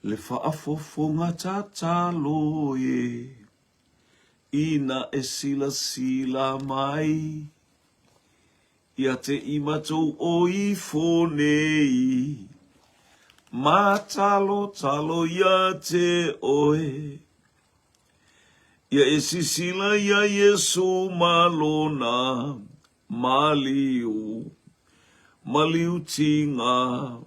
Le faafofoga tatalo e, ina e silasila mai ia te i matou o ifo nei, matalotalo ia te oe. Ia e sisila ia Iesu ma lona maliu, maliu tiga,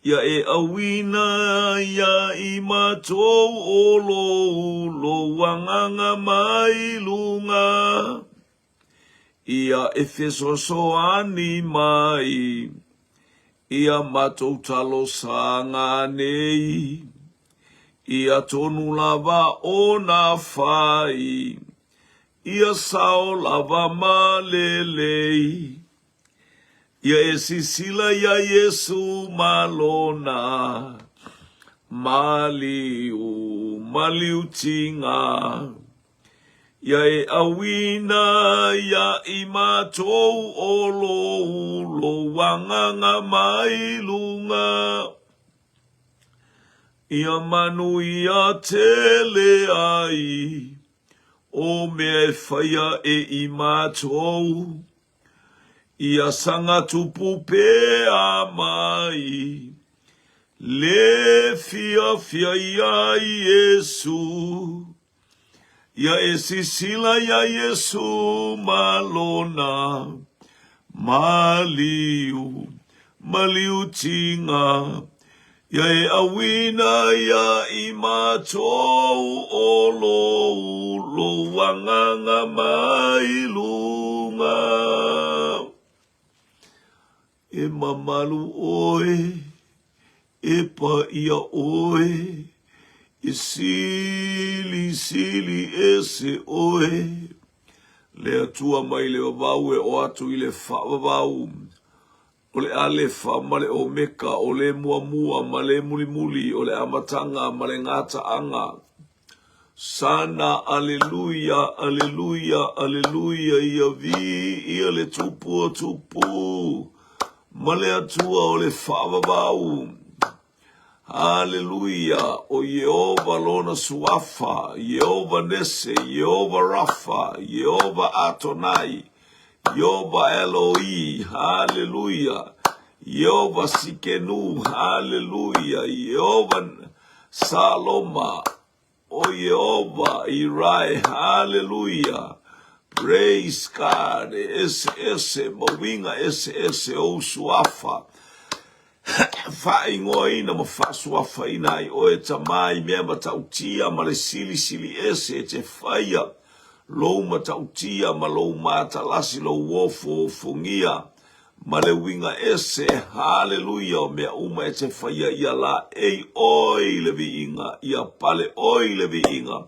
Ia e auina ia i matou o lou, lou agaga mai luga. Ia e fesoasoani mai ia matou talosaga nei. Ia tonu lava ona fai, ia sao lava ma lelei. Ia e sisila iā Iesu ma lona maliu, maliu tiga. Ia e auina ia i matou o lou, lou agaga mai luga. Ia manuia tele ai o mea e faia e i matou. Ia saga tupu pea mai le fiafia iā Iesu. Ia e sisila iā Iesu ma lona maliu, maliu tiga. Ia e auina ia i matou o lou, lou agaga mai luga. E mamalu oe, e paia oe, e silisili ese oe. Le Atua mai le vavau e o atu i le faavavau. O le Alefa ma le Omeka, o le Muamua ma le Mulimuli, o le Amataga ma le Gataaga. Sana, Aleluia, Aleluia, Aleluia, ia viia le Tupu o Tupu, ma le Atua o le Faavavau. Aleluia, o Ieova lona suafa, Ieova Nese, Ieova Rafa, Ieova Atonai, Ieova Eloi, Aleluia, Ieova Sikenu, Aleluia, Ieova Saloma, o Ieova Irae, Aleluia, Praise God, e eseese ma uiga eseese ou suafa, faaigoaina ma faasuafaina ai oe Tama i mea matautia ma le silisili ese e te faia lou matautia ma lou matalasi lou ofoofogia ma le uiga ese, haleluia, o mea uma e te faia ia laei oe i le viiga, ia pale oe i le viiga,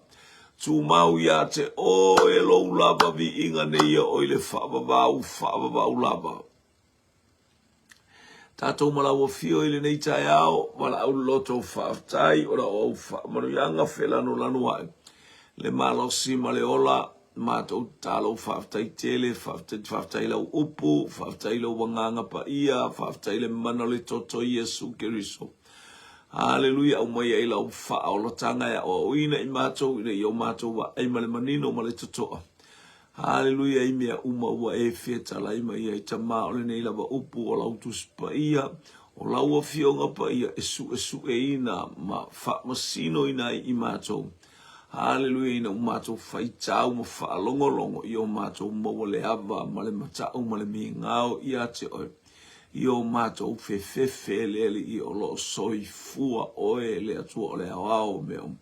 tumau ia te oe lou lava viiga nei ia oe i le faavavau, faavavau lava. Tatou ma lau afio i lenei taeao, valaau le loto faafetai o lau au faamanuiaga felanulanu ae le malosi ma le ola matou tatalo faafetai tele, faafetai, faafetai lau upu, faafetai lou agaga paia, faafetai le mana o le toto Iesu Keriso. Haleluia, aumai ai lau faaolataga e aoaoina i matou ina ia o matou vaai ma le manino ma le totoa. Haleluia, i mea uma ua e fetalai mai ai, Tama, o lenei lava upu o lau Tusi Paia, o lau Afioga Paia e suesueina ma faamasinoina ai i matou. Haleluia, ina ua matou faitau ma faalogologo i o matou maua le ava ma le matau ma le migao ia te oe, i o matou fefefe le Alii o lo o soifua oe le Atua o le aoao o mea uma.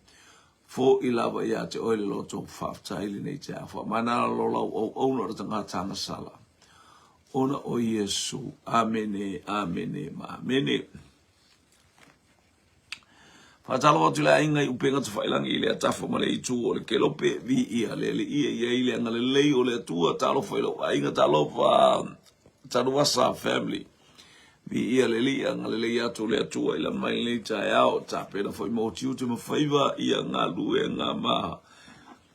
Fo'i lava ia te oe le loto faafetai i lenei taeao. Faamanalo lau auauna o le tagata agasala ona o Iesu. Amene, amene ma amene. Faatalofa atu le aiga i upega tafailangi i le atafa ma le itu o le kelope, viia le Alii e i ai le agalelei o le Atua. Talofa i lou aiga, talofa Tanuvasa family. Viia le Alii, agalelei atu le Atua i lana mai lenei taeao, tapena foi mo tiute ma faiva ia galuega ma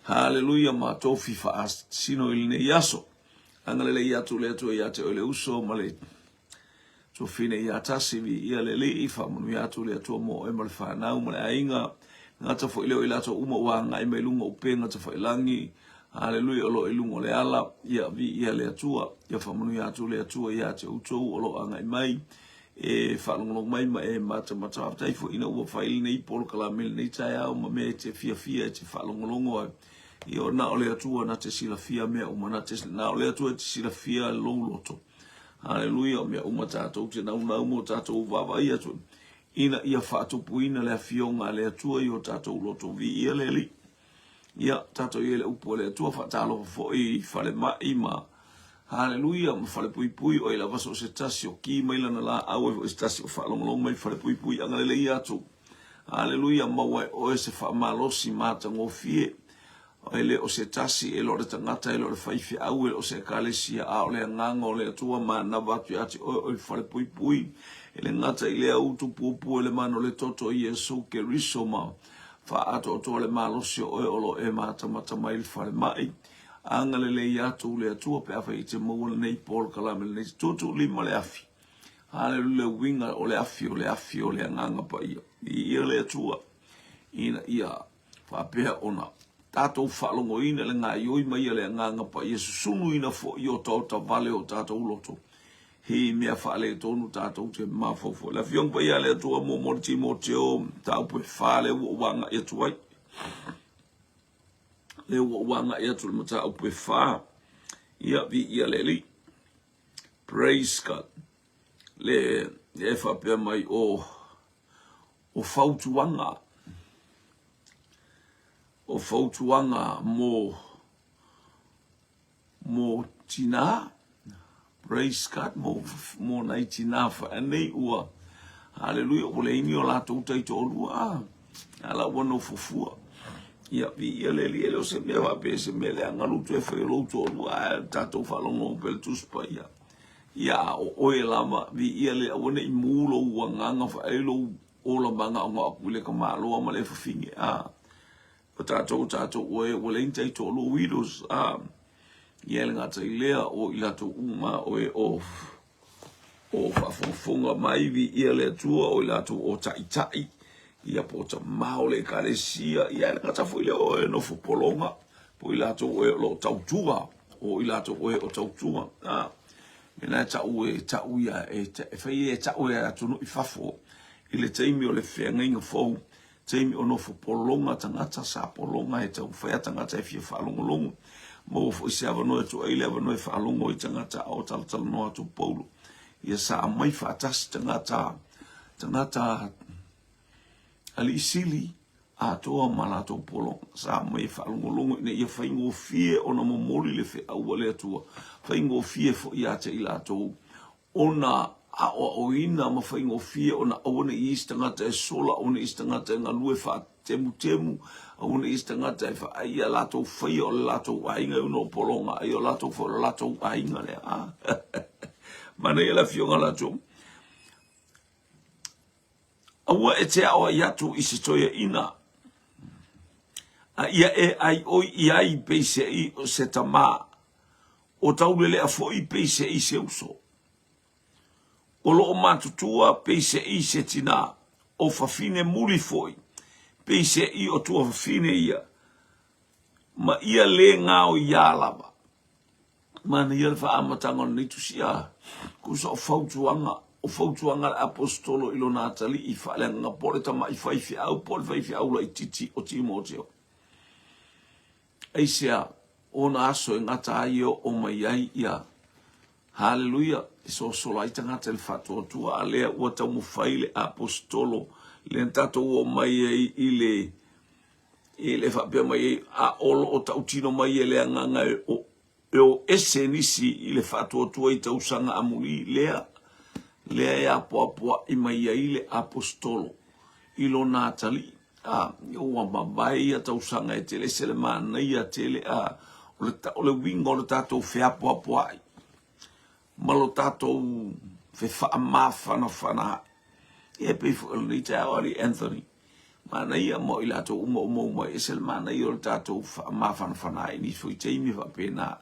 Haleluia ma tofi faasino i lenei aso. Agalelei atu le Atua ia te oe le uso ma le. Tuafine ia tasi, viia le Alii, faamanuia atu le Atua mo oe ma le fanau ma le aiga. Gata foi lea o i latou uma ua agai mai luga o upega tafailagi. Haleluia, o lo o i luga o le ala. Ia viia le Atua. Ia faamanuia atu le Atua ia te outou o lo o agai mai e faalogologo mai ma e matamata. Faafetai foi ina ua fai lenei polokalame i lenei taeao ma mea e te fiafia e te faalogologo ai. Ia na o le Atua na te silafia mea uma, na, te, na o le Atua e te silafia lou loto. Haleluia, o mea uma tatou te naunau mo tatou vaavaai atu ina ia faatupuina le afioga a le Atua i o tatou loto. Viia le Alii. Ia, tatou i ai le upu a le Atua, faatalofa foi i falemai ma Haleluia, ma falepuipui, o ai lava so o se tasi o ki mai lana laau, ai foi se tasi o faalogologo mai falepuipui, agalelei atu. Haleluia, maua e oe se faamalosi matagofie. E le o se tasi, e le o le tagata, e le o le faifeau, e le o se ekalesia, a o le agaga o le Atua manava atu ia te oe o i falepuipui. E le gata i lea utu puapua i le mana o le toto o Iesu Keriso ma faaatoatoa le malosi o oe o lo o e matamata mai i le falemai. Agalelei atu le Atua pe afai e te maua lenei polokalame lenei. Tuutuulima le afi. Haleluia, le uiga o le afi, o le afi o le Agaga Paia. Viia le Atua ina ia faapea ona tatou faalogoina le gaoioi mai a le Agaga Paia, susunuina foi otaota vale o tatou loto i mea faaletonu tatou te mafaufau. Le Afioga Paia a le Atua mo mo le Timoteo, mataupu e fa lea ua ou agai atu ai. Lea ua ou agai atu i le mataupu e fa. Ia, viia le Alii. Praise God. Le e faapea mai o o fautuaga o fautuaga mo mo tinā praise God mo mo nai tinā whaanei ua haleluia ua leai ni o latou taitoalua a la ua nofo fua ia viia le Alii e le o se mea faapea se mea leaga lou toe fai o lou toalua ae tatou faalogologo pea le Tusi Paia ia a o oe lava viia le aua ne i mu lou agaga faai lou ola magaogao atu i le tamaloa ma le fafine a o tatou tatou oe ua leai ni taitoalua widows a ia e le gata i lea o i latou uma oe o o faafogafoga mai viia le Atua o i latou o taitai ia po o tama o le ekalesia ia e le gata foi lea o e nofo pologa po i latou oe o lo o tautua o i latou oe o tautua a mena e tau e tau ia e, e fai e tau e atunuu i fafo i le taimi o le feagaiga fou taimi o nofo pologa tagata, sa pologa e taumafai a tagata e fia faalogologo. Maua foi se avanoa e tuu ai le avanoa e faalogo ai tagata a o talatalanoa atu Paulo. Ia sa aumai faatasi tagata, tagata alii sili atoa ma latou pologa. Sa aumai e faalogologo ina ia faigofie ona momoli le feau a le Atua, faigofie foi ia te i latou ona aoaoina ma faigofie ona aua ne i i se tagata e sola, aua ne i i se tagata e galue faatemutemu, aua ne i i se tagata e vaai ia latou faia o le latou aiga e ono pologa ai o latou foi o le latou aiga lea. Ah. Manaia le afioga a latou. Aua e te aoai atu i se toeaina, a ia e aioi i ai peiseai o se tamā, O Taulelea foi peiseai se uso. O loo matutua peiseai se tina. O fafine muli foi peiseai o tuafafine ia. Ma ia le gaoiā lava. Manaia le faaamataga o lenei tusi a tusa o fautuaga, o fautuaga a le Aposetolo i lona atalii faaleagaga po o le tamai faifeau po o le faifeau laitiiti o Timoteo. Aisea ona aso e gata ai e oo mai ai ia Haleluia, e sosola ai tagata i le faatuatua, a lea ua taumafai le aposetolo lea na tatou oo mai ai i le i le faapea mai ai, a o lo o tautino mai e le agaga e o e o ese nisi i le faatuatua i tausaga amuli lea lea e apoapoai mai ai le aposetolo i lona atalii. A, ua mavae ia tausaga e tele, ese le manaia tele, a, o le, o le uiga o le tatou feapoapoai ma lo tatou fefaamafanafana. Ia e pei foi o lenei taeao, alii Anthony, manaia mo i latou uma o maua mai, ese le manaia o le tatou faamafanafana ai nisi foi taimi faapena.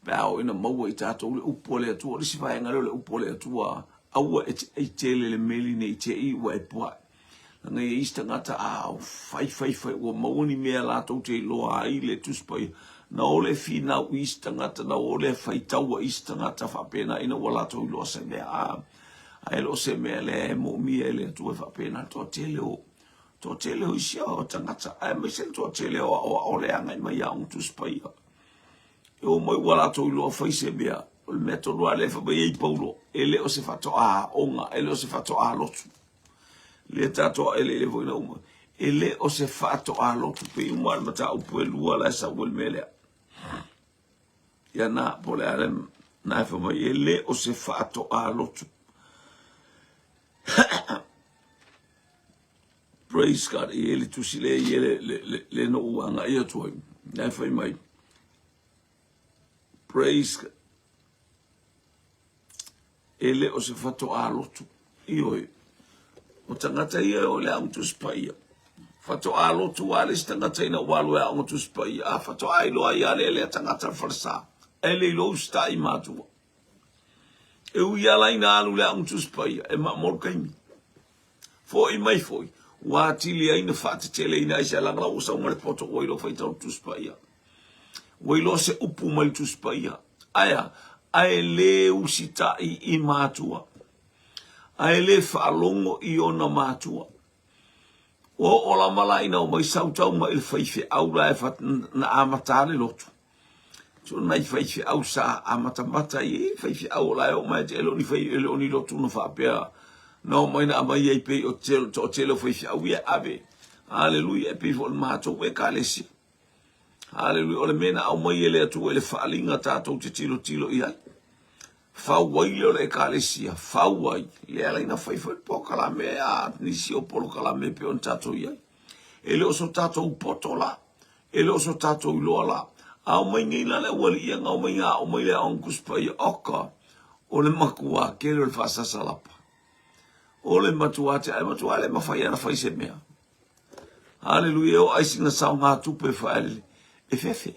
Pe a oo ina maua i tatou le upu a le Atua, o le isi vaega lea o le upu a le Atua. Aua e te ai tele i le meli ne i te i ua e puaʻe. Leaga e i ai isi tagata a fai fai fai ua maua ni mea latou te iloa ai le Tusi Paia. Na o le finau i isi tagata, na o le faitaua i isi tagata faapena ina ua latou iloa se mea. A, ae le o se mea lea e moomia e le Atua e faapena le toatele o toatele o isi o tagata, aemaise le toatele o aoao le agai mai i aoga Tusi Paia. E o mai ua latou iloa fai se mea. O le mea tonu lava lea e fai mai ai Paulo, e le o se faatoa aoga, e le o se faatoa lotu. Lea tatou aeleele foi na uma. E le o se faatoa lotu pei uma le mataupu e lua la e sau ai le mea lea. Ia na, po o le a le na e fai mai, e le o se faatoa lotu. Praise God. E i ai le tusi lea e i ai le, le, le, le na ou agai atu ai. Na e fai mai. Praise God. E le o se fatoā lotu. Ioe. O tagata ia e o i le aoga Tusi Paia. Fatoā lotu lava le isi tagata ina ua alu e aoga Tusi Paia. A fatoā iloa ai lava le lea tagata le falesa. Ae le iloa usitai i matua. E ui lava la ina alu i le aoga Tusi Paia, e maumau le taimi. Foi mai foi, ua atili ai na faateteleina ai se laga ua sau ma le poto ua iloa faitau le Tusi Paia. Ua iloa se upu mai le Tusi Paia. Ae a? Ae le usitai i matua. Ae le faalogo i ona matua. Ua oo lava la ina omai sautau mai le faifeau la e na amata le lotu. So nai faifeau sa amatamata i ai faifeau o la e oo mai e le o ni fai e le o ni lotu na faapea na omai na aumai ai pei o te toatele o faifeau ia ave. Haleluia, e pei foi o le matou ekalesia. Haleluia, o le mea na aumai e le Atua i le faaaliga tatou te tilotilo i ai. Fau ai lea o le ekalesia, fau ai, lea ala ina fai foi le polokalame a nisi o polokalame e pei ona tatou i ai. E le o so tatou poto la, E le o so tatou iloa la. A omai nei la le aualii ia na omai na aao mai le aoga Tusi Paia, oka, o le matuā tele o le faasasalapa. O le matuā te, ae matuā le mafai lava ona fai se mea. Haleluia, e oo ai sina saogatupe e faaeleele, e fefe.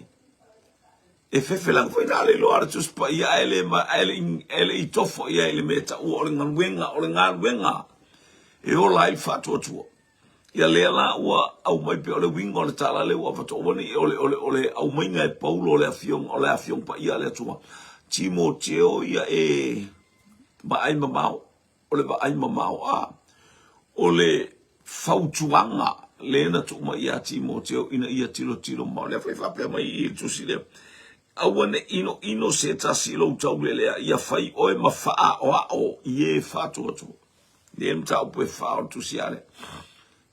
E fefe leaga foi na le iloa le Tusi Paia ae le, ae le, ae le i tofo i ai i le mea e taua o le galuega, o le galuega e ola ai le faatuatua. Ia lea la ua aumai pea o le uiga o le tala lea ua avatu aua ne i o le, o le, o le aumaiga e Paulo o le afioga, o le afioga paia a le Atua. Timoteo ia e vaai mamao, o le vaai mamao, a o le fautuaga lea na tuu mai ia Timoteo ina ia tilotilo mamao. Lea foi faapea mai i le tusi lea, aua ne i inoino se tasi i lou taulelea, ia fai oe ma faaoao i e faatuatua. Lea mataupu e fa o le tusi a lea.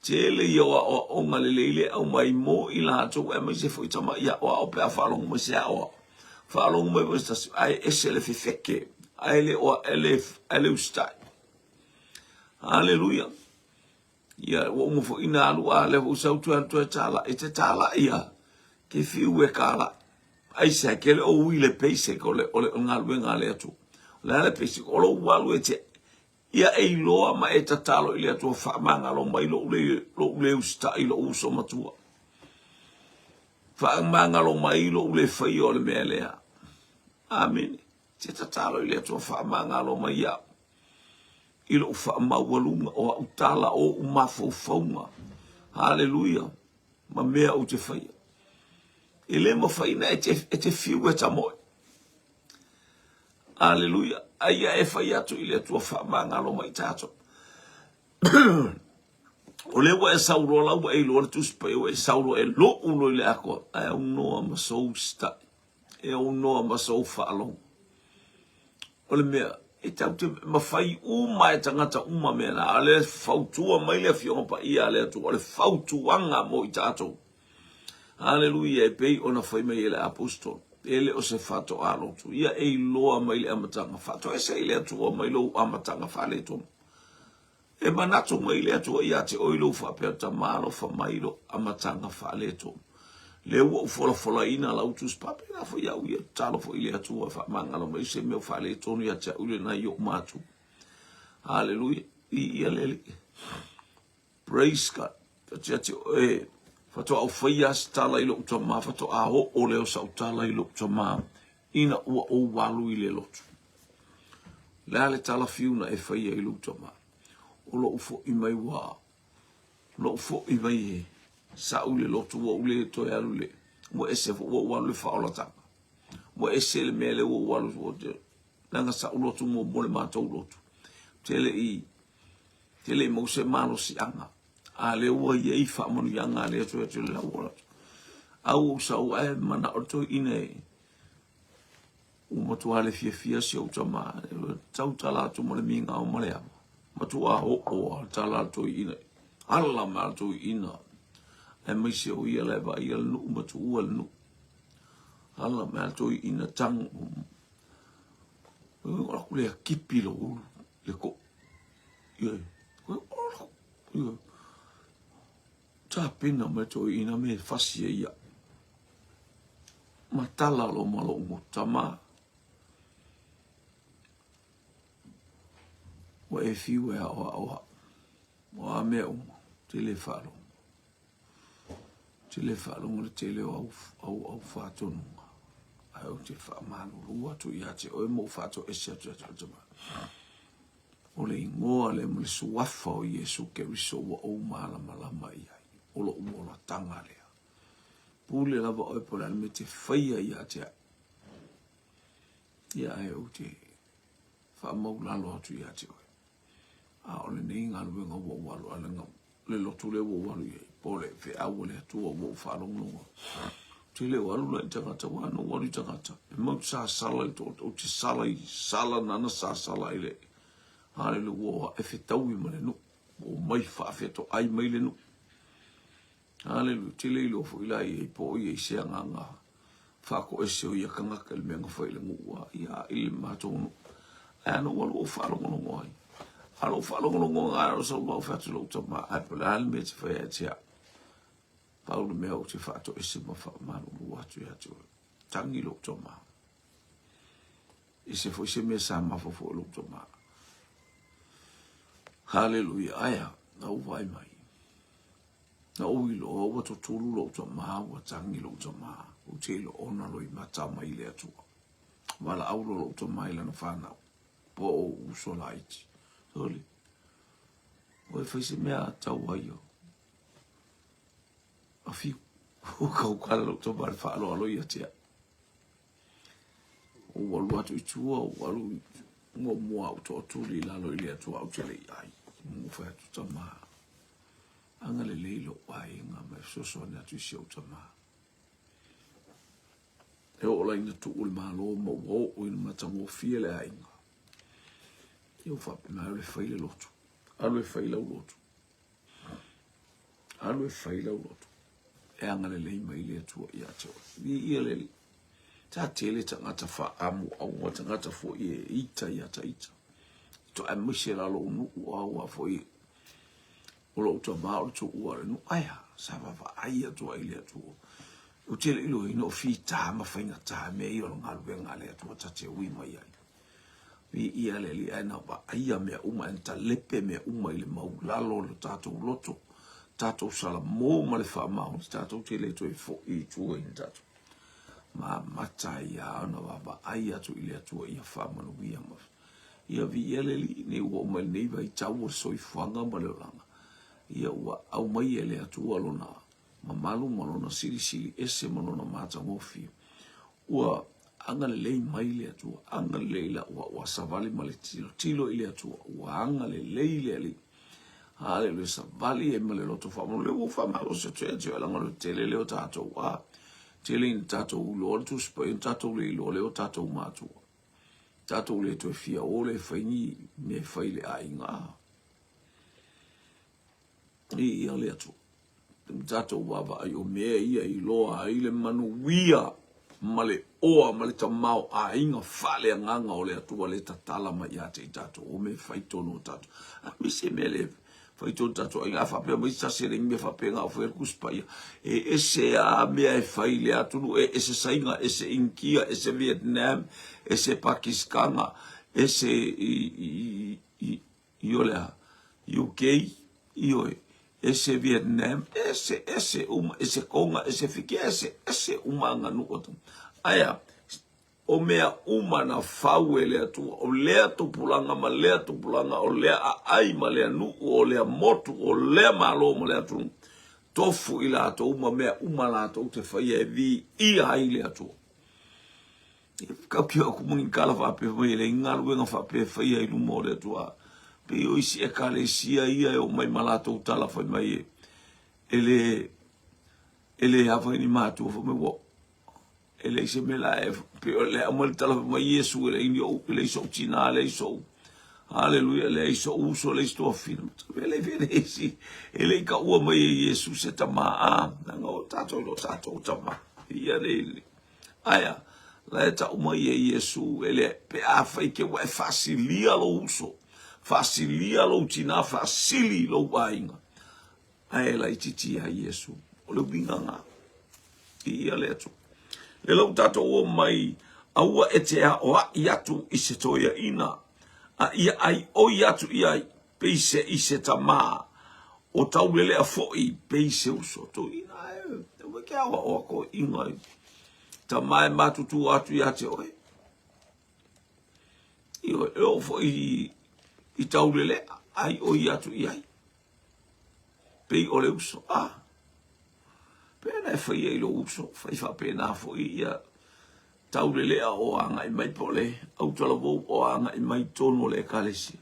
Tele ia o aoaoga lelei le aumai mo i latou aemaise foi tama'i aoao pe a faalogo mai se aoao. Faalogo mai foi se tasi ae ese le fefeke ae le o ae le ae le usitai. Haleluia. Ia ua uma foi ina alu a lea foi sau toe alu toe tāla'i. E te tāla'i a ke fiu e kāla'i. Aisea ke le o ui le basic o le o le galuega a le Atua. O le a le basic? O lou alu e te Ia e iloa ma e tatalo i le Atua faamagalo mai lou le, lou le usitai i lou uso matua. Faamagalo mai lou le faia o le mea lea. Amene. Te tatalo i le Atua faamagalo mai iaʻu i lou faamaualuga o au tala o ou mafaufauga. Haleluia. Ma mea ou te faia. E le mafai na e te, e te fiu e tamoe. Aleluia. A ia e fai atu i le Atua faamagalo mai tatou. O lea ua e sau loa la ua e iloa le Tusi Paia ua e sau loa e lo'u loa i le atoa ae aunoa ma sou usitai, e aunoa ma sou faalogo. O le mea e tatou te mafai uma e tagata uma mea na, a o le fautua mai le Afioga Paia a le Atua, o le fautuaga mo i tatou. Aleluia, e pei ona fai mai e le Aposetolo, e le o se faatoā lotu, ia e iloa mai le amataga, faatoese i le Atua mai lou amataga faaletonu. E manatu mai le Atua ia te oe lou faapea, Tama alofa mai lou amataga faaletonu. Lea ua ou folafolaina lau tusi faapena foi au ia, tatalo foi i le Atua e faamagalo mai se mea o faaletonu ia te au lena i ou matua. Aleluia, viia le Alii. Praise God. Ati oe, faatoa ou faia se tala i lou tama, faatoa oo lea o sau tala i lou tama, ina ua ou alu i le lotu. Le a le tala fiu na e faia i lou tama? O lou foi mai ua lou foi mai e sa'u i le lotu ua ou le toe alu i le ua ese foi ua ou alu i le faaolataga. Ua ese le mea lea ua ou alu ua leaga sa'u lotu muamua le matou lotu. Ou te le i te le i maua se malosiaga. A lea ua i ai faamanuiaga a le Atua ia te oe ua ola atu. A ua ou sau ae manao le toeaina e Ua matua le fiafia si ou tama, tautala atu ma le migao ma le ava. Matua oo a tala a le toeaina, ala mai a le toeaina, aemaise o ia la e vaaia le nuu ma tuua le nuu. Ala mai a le toeaina tago. Ua aku lea kipi lou ulu, le ko. Ioe, ioe. Tapena mai toeaina me fasi e ia. Matala lo ma lou motu tama. Ua e fiu e aoao au. O a mea uma, te le faalogo. Te le faalogo le tele o au, au, au faatonuga. Ae ou te faamalulu atu ia te oe ma ou faatoese atu ia te oe tama. O le igoa lea ma le suafa o Iesu Keriso ua ou malamalama i ai. O lou olataga lea. Pule lava oe po o le a le mea e te faia ia te au. Ia ae ou te faamaulalo atu ia te oe. A o lenei galuega ua ou alu a le lotu lea ua ou alu i ai, po o le feau a le Atua ua ou faalogologo. Ou te le o alu la i tagata, ua na ou alu i tagata. E mau te sasala i to, ou te sala i sala nana sasala i le Haleluia, ua e fetaui ma le nuu. Ua omai faafetoai mai le nuu. Haleluia, te le iloa foi la i ai po o i ai se agaga faatoese o ia kanaka i le mea na fai i le nuu a ia i le matou nuu. Ae ana ua alu ou faalogologo ai. A lou faalogologo ai o sau mau fai atu lou tama, ae po o le a le mea e te fai ai te au. Pau le mea ou te faatoese ma faamalulu atu ia te oe. Tangi lou tama. Ese foi se mea sa mafaufau i lou tama. Haleluia, ae a, na ou vaai mai. Na ou iloa ua tutulu lou tama, ua tangi lou tama, ou te iloona loimata mai le Atua. Valaau loa lou tama i lana fanau, po o ou uso laiti. Sole, ua e fai se mea a tau ai o. A fiu, ua kaukala lou tama i le faaaloalo ia te au. Ou alu atu i tua, ou alu i muamua au toatuli i lalo i le Atua ou te le i ai. Ou fai atu tama, agalelei lou aiga ma e fesoasoani atu i si ou tama. E oo la ina tuu le Malo ma ua oo ina matagofie le aiga. Ia ua faapena alu e fai le lotu. Alu e fai lau lotu. Alu e fai lau lotu. E agalelei mai le Atua ia te oe. Viia le Alii. Sa tele tagata faaamuauma, tagata foi e ita ia ta ita. To aemaise la lou nuu a ua foi o lou tama o le tuua o le nuu. Ae a, sa vaavaai atu ai le Atua. Ou te le i iloaina o fita ma faigata mea ia o le galuega a le Atua ta te ui mai ai. Viia le Alii ae na vaaia mea uma ae na talepe mea uma i le maulalo o le tatou loto, tatou salamo ma le faamaoni, tatou te le toe foi i tua i na tatou mamata ai lava ona vaavaai atu i le Atua ia faamanuia ma ia viia le Alii nei ua oo mai lenei vaitau o le soifuaga ma le olaga ia ua aumai e le Atua lona mamalu ma lona silisili ese ma lona matagofie. Ua agalelei mai le Atua, agalelei la ua, ua savali ma le tilotilo i le Atua, ua agalelei le Alii. Haleluia, savali ai ma le loto faamalo. Lea ua faamalosi atu ia te oe, leaga o le tele lea o tatou, a, tele ina tatou iloa le Tusi Paia, tatou le iloa lea o tatou matua. Tatou le toe fia o le fai ni mea e fai i le aiga. Viia le Atua. Tatou vaavaai o mea ia i iloa ai le manuia ma le oa ma le tamaoaiga faaleagaga o le Atua le tatala mai ia te i tatou o mea fai tonu o tatou. A me se mea le fai tonu tatou aiga a faapea mai se tasi e leai ni mea faapena o fai le Tusi Paia. E ese a mea e fai i le atunuu, e ese Saina, ese Initia, ese Vietnam, ese Pakisitana, ese i, i, i, i o le a? UK, ioe, ese Vietnam, ese, ese uma, ese Tonga, ese Fiti, ese, ese uma aganuu o tagata. Ae a? O mea uma na fau e le Atua, o lea tupulaga ma lea tupulaga, o lea aai ma lea nuu, o lea motu, o lea malo ma lea atunuu, tofu i latou ma mea uma latou te faia e viia ai le Atua. Kau ki aku moni kala faapea mai e leai galuega faapea e faia i luma o le Atua. Pei o isi ekalesia ia e o mai ma latou tala fai mai e le e le ava i ni matua fai mai ua e leai se mea la e pei o le aumai le tala fai mai Iesu e leai ni ou e leai so'u tinā e leai so'u Haleluia e leai so'u uso e leai se tuafafine e leai e leai se e le i taua mai e Iesu se tamā a leaga o tatou o tatou tama ia le ae la e tau mai e Iesu e le pe afai ke ua e faasilia lou uso faasilia lou tinā faasili lou aiga Ae laitiiti ia Iesu. O le uiga na. Viia le Atua. Le lau tatou o mai, aua e te aoai atu i se toeaina, a ia aioi atu i ai, pei se i se tamā, o taulelea foi pei se uso. Toeaina, e, aua e te aoaoa toeaina i tamā e matutua atu ia te oe. Ioe, e oo foi i taulelea, aioi atu i ai. Pei o le uso, a. Pea na e faia i lou uso, fai faapena foi ia taulelea o agai mai po o le autalavou o agai mai tonu o le ekalesia.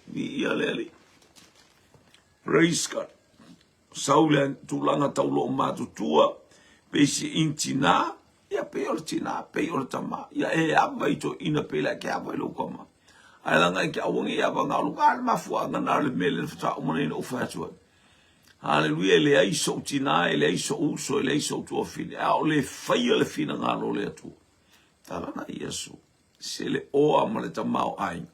Viia le Alii. Praise God. Sau le tulaga tau loomatutua, pei se ing tinā, ia pei o le tinā, pei o le tamā. Ia e ava i toeaina pei la e ke ava i lou tama. Ae laga e ke aua nei ava na o lou, a le mafuaaga na o le mea lea na faatoa uma nei ona ou fai atu ai. Haleluia, e leai sou tinā, e leai sou uso, e leai sou tuafafine, a o le faia le finagalo o le Atua. Tala na Iesu. Se le oa ma le tamaoaiga.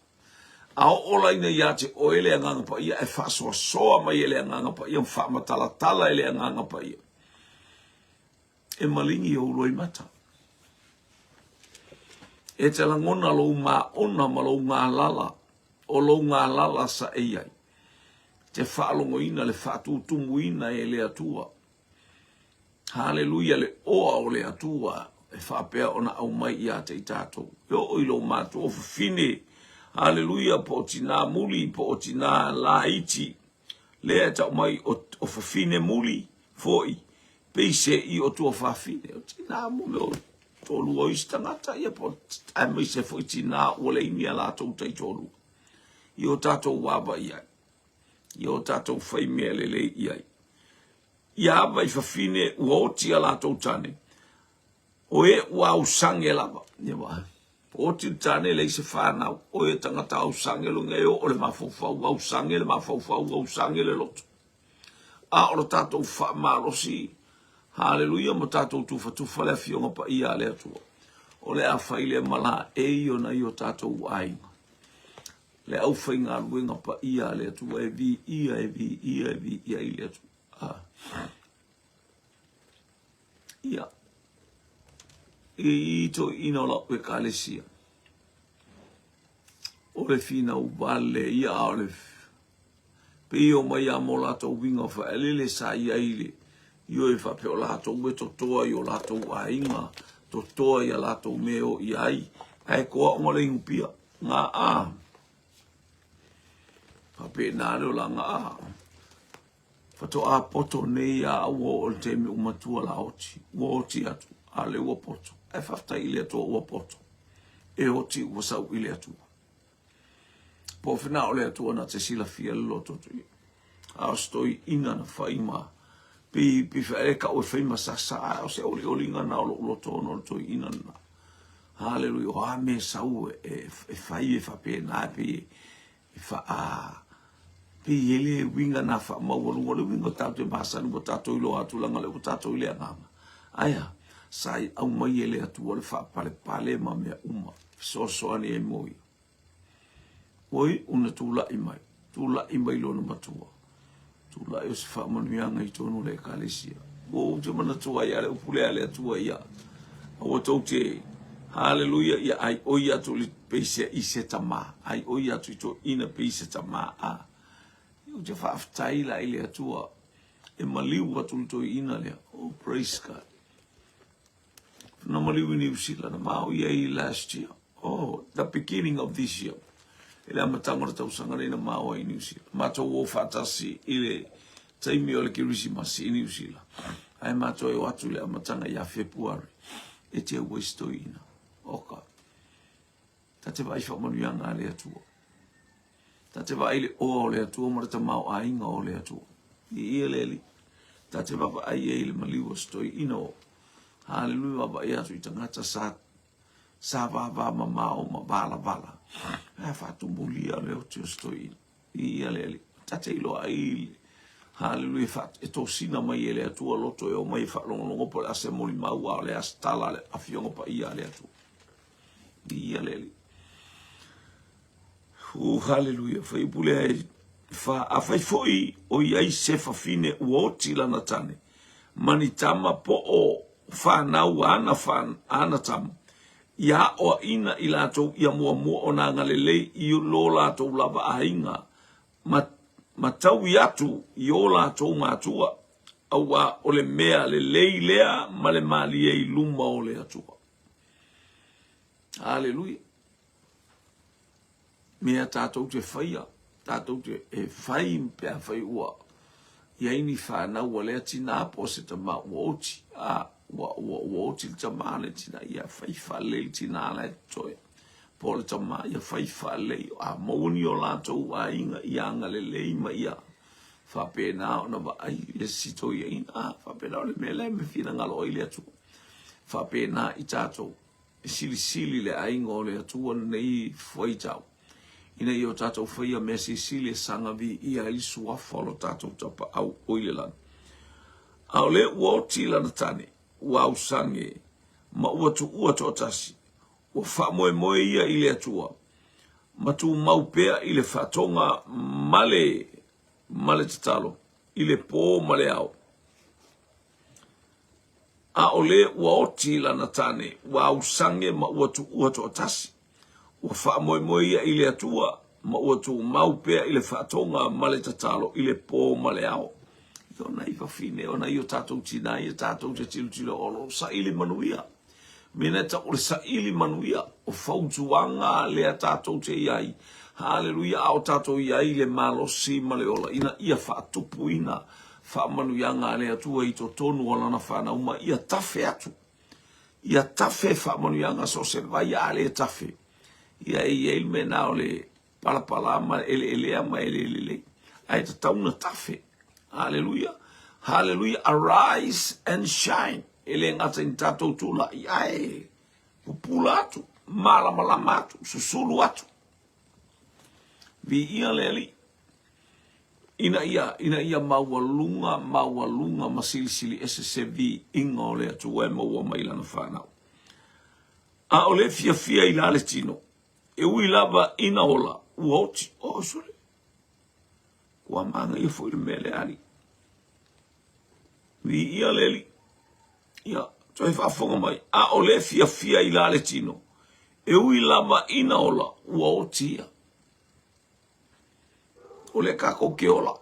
A oo laina ia te oe le Agaga Paia, e faasoasoa mai e le Agaga Paia ma faamatalatala e le Agaga Paia. E maligi ou loimata. E te lagona lou maona ma lou galala, o lou galala sa e i ai. Te faalogoina le faatutumuina e le Atua. Haleluia le oa o le Atua e faapea ona aumai ia te i tatou. E oo i lou matua fafine, haleluia, po o tinā muli, po o tinā laiti, lea e tau mai o, o fafine muli foi, pei se i o tuafafine. O tinā mo mea o toalua o isi tagata, ia po, aemaise foi tinā ua leai ni a latou taitoalua. I o tatou vaavaai ai, i o tatou fai mea lelei i ai. Ia ava i fafine ua oti a latou tane, o e ua ausange lava. Ia wa, oti le tane leai se whanau, o e tangata ausange lunga e oo le mafaufau, ausange le mafaufau, ausange le loto. A o le tatou faamalosi, haleluia, ma tatou tufatufa le afioga paia a le Atua. O le a fai lea ma laei o nai o tatou aiga. Le aufaigaluega paia a le Atua e viia, e viia, e viia ai le Atua. Ah. Ia. I toeaina o lau ekalesia. O le finau vale ia a o le pei o mai a mo latou uiga faelele sa i ai le ioe faapea o latou e totoa i o latou aiga, totoa i a latou mea o i ai, ae toa ona le inupia. Ngā a. Faapena le olaga a. Faatoa poto nei a ua oo i le taimi ua matua la oti, ua oti atu, a lea ua poto. Ae faafetai i le Atua ua poto. E oti ua sau i le Atua. Po o fena o le Atua na te silafia le loto atu ia. A o se toeaina na fai ma pei pei faele kau e fai ma sasa, a o se olioliga na o lou loto ona o le toeaina lena. Haleluia, o a mea sau e, e, e fai e faapena e pei e faa pei e le uiga na faamaualuga, o le uiga o tatou te masani ua tatou iloa atu leaga o lea ua tatou i le agaga. Ae a? Sa i aumai e le Atua le faapalepale ma mea uma, fesoasoani ai mo ia. Oi, una tulai mai, tulai mai lona matua. Tulai o se faamanuiaga i totonu o le ekalesia. Ua ou te manatua ai a le upu lea a le Atua ia. Aua tou te, haleluia, ia ai oi atu i le peise i se tamā. Ai oi atu i toeaina pei se tamā. A, ou te faafetai la i le Atua e maliu atu le toeaina lea. Oh, praise God. Na maliu i Niu Sila, na ma o i ai last year. Oh, the beginning of this year. I le amataga o le tausaga nei na ma o ai i Niu Sila. Matou o faatasi i le taimi o le Kerisimasi i Niu Sila. Ae matou e o atu i le amataga ia Fepuari e te ua i se toeaina. Oka. Ta te vaai faamanuiaga a le Atua. Ta te vaai le oa o le Atua ma le tamaoaiga o le Atua. I ia le Alii. Ta te vaavaai ai i le maliu o se toeaina o Haleluia vaavaai atu i tagata sa sa vava mamao ma valavala. Ae faatumulia le oti o se toeaina. I ia le Alii. Ta te iloa ai le Haleluia fa e tosina mai e le Atua loto e o mai e faalogologo po o le a se molimau a o le a se tala a le Afioga Paia a le Atua. I ia le Alii. Haleluia, fuaiupu lea e fa, afai foi o i ai se fafine ua oti lana tane, ma ni tama po o fanau ana, ana tama, ia aoaina i latou ia muamua ona agalelei i lo latou lava aiga, ma, ma taui atu i o latou matua, auā o le mea lelei lea ma le malie i luma o le Atua. Haleluia. Mea tatou te faia, tatou te e fai pe afai ua i ai ni fanau a lea tinā po o se tama ua oti, a ua, ua, ua oti le tama a le tinā, ia fai faalelei le tinā la e totoe, po o le tama, ia fai faalelei, a maua ni o latou aiga ia agalelei ma ia faapena ona vaai le isi toeaina, a faapena o le mea lea e finagalo ai le Atua. Faapena i tatou. E silisili le aiga o le Atua lenei fuaitau, ina ia o tatou faia mea silisili e saga viia ai le suafa o lo tatou Tapaau o i le lagi. A o le ua oti lana tane, ua ausage, ma ua tuua toatasi, ua faamoemoe ia i le Atua, ma tumau pea i le faatoga ma le, ma le tatalo, i le pō ma le ao. A o le ua oti lana tane, ua ausage ma ua tuua toatasi. Ua faamoemoe ia i le Atua, ma ua tumau pea i le faatoga ma le tatalo i le pō ma le ao. Ia o nai fafine, o nai o tatou tinā ia tatou te tilotilo o lo o saili manuia. Mea na tau o le saili manuia, o fautuaga lea tatou te i ai. Haleluia, a o tatou i ai le malosi ma le ola ina ia faatupuina faamanuiaga a le Atua i totonu o lana fanau ma ia tafe atu. Ia tafe faamanuiaga so o se vai a le tafe. Ia e i ai le mea na o le palapala ma eleelea ma eleelelei. Ae tatau na tafe. Haleluia. Haleluia. Arise and shine. E le gata i ni tatou tulai, ae pupula atu, malamalama atu, susulu atu. Viia le Alii. Ina ia, ina ia maualuga, maualuga ma silisili ese se viiga o le Atua e maua mai lana fanau. A o le fiafia i la le tino, e ui lava ina ola, ua oti. Oh, sole. Ua manaia foi le mea lea, Alii. Viia le Alii. Ia, toe faafofoga mai. A o le fiafia i la le tino, e ui lava ina ola, ua oti ia. O lea tatou te ola.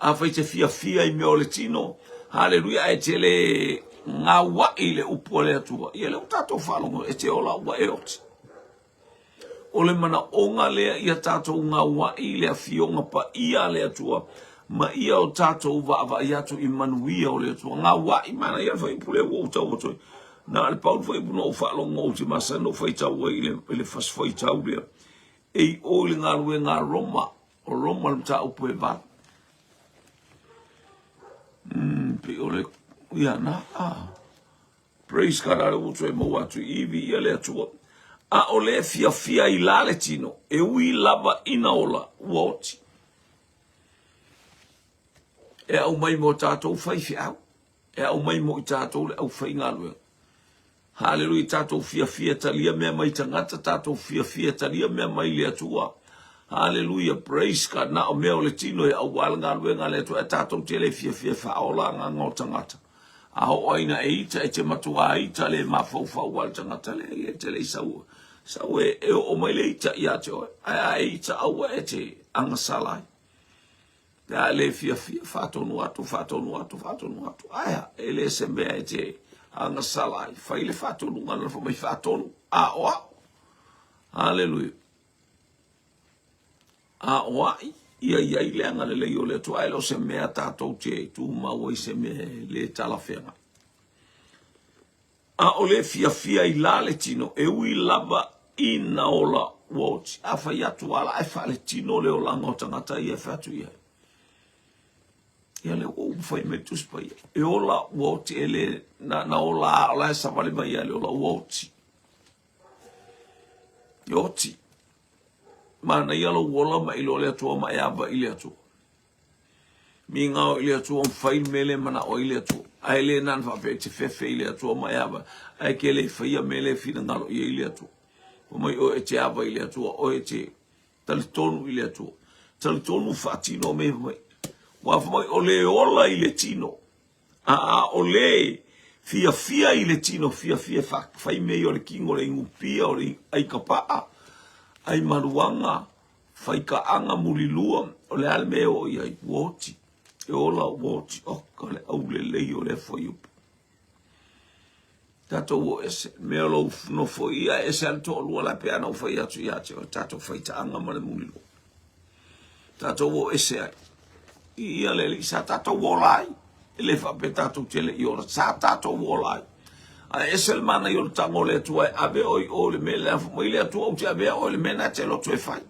Afai te fiafia i mea o le tino, haleluia, ae te le gauai i le upu a le Atua, ia lea ua tatou faalogo, e te ola ua e oti. O le manaoga lea ia tatou gauai i le Afioga Paia a le Atua, ma ia o tatou vaavaai atu i manuia o le Atua. Gauai, manaia le fuaiupu lea ua ou tau atu ai. Na o le pau le fuaiupu na ou faalogo ou te masani ona ou faitau ai i le fasi faitau lea. E i o i le galuega a Roma, o Roma le mataupu e 8. Pei o le, ia na, ah. Praise God, ale ua toe maua atu i iwi ia le Atua. A o le fiafia i la le tino, e ui lava ina ola, ua oti. E aumai mo tatou faifeau, e aumai mo i tatou le aufaigaluega. Haleluia, tatou fiafia talia mea mai tagata, tatou fiafia talia mea mai le Atua. Haleluia, praise God, na o mea o le tino e aua le galuega a le Atua, e tatou te le fiafia faaola agaga o tagata. A oo ai ina e ita, e te matuā ita le mafaufau a le tagata lea, ia e te le i sau, sau e, e oo mai le ita ia te oe. Ae a e ita aua e te agasala ai. Pe a le fiafia, faatonu atu, faatonu atu, faatonu atu. Ae a, e le se mea e te Agasala ai, fai le faatonuga na fai mai faatonu, aoao. Haleluia. Aoai ia i ai le agalelei o le Atua, ae le o se mea tatou te tumau ai se mea e le talafeagai. A o le fiafia i la le tino, e ui lava ina ola ua oti. A fai atu a la e faaletino le olaga o tagata ia e fai atu i ai. Ia lea ua ou fai mai le Tusi Paia, e ola ua oti, e le, na, na ola a o la e savali mai ia le ola ua oti. E oti. Manaia lou ola ma iloa le Atua ma e ava i le Atua. Migao i le Atua ma fai le mea lea e manao ai le Atua. Ae le na ona faapea e te fefe i le Atua ma e ava, ae ke le faia mea lea e finagalo i ai le Atua. Fai mai oe e te ava i le Atua, oe e te talitonu i le Atua. Talitonu faatino mea fai mai. Ua fai mai o le ola i le tino, a o le fiafia i le tino, fiafia fai mea ia o le kino, o le inupia, o le aikapaa, ai maluaga, faikaaga mulilua, o le a le mea e oo i ai? Ua oti. E ola ua oti. Oka le aulelei o lea fuaiupu. Tatou o ese, mea o lou nofo ia ese a le toalua la pe ana ou fai atu ia te oe, tatou faitaaga ma le mulilua. Tatou o ese ai. I ia le alii sa tatou ola ai. E le faapea tatou te le i ola, sa tatou ola ai. Ae ese le manaia o le tago o le Atua e ave oe i o i le mea lea, fai mai le Atua ou te avea oe i le mea lena e te loto e fai.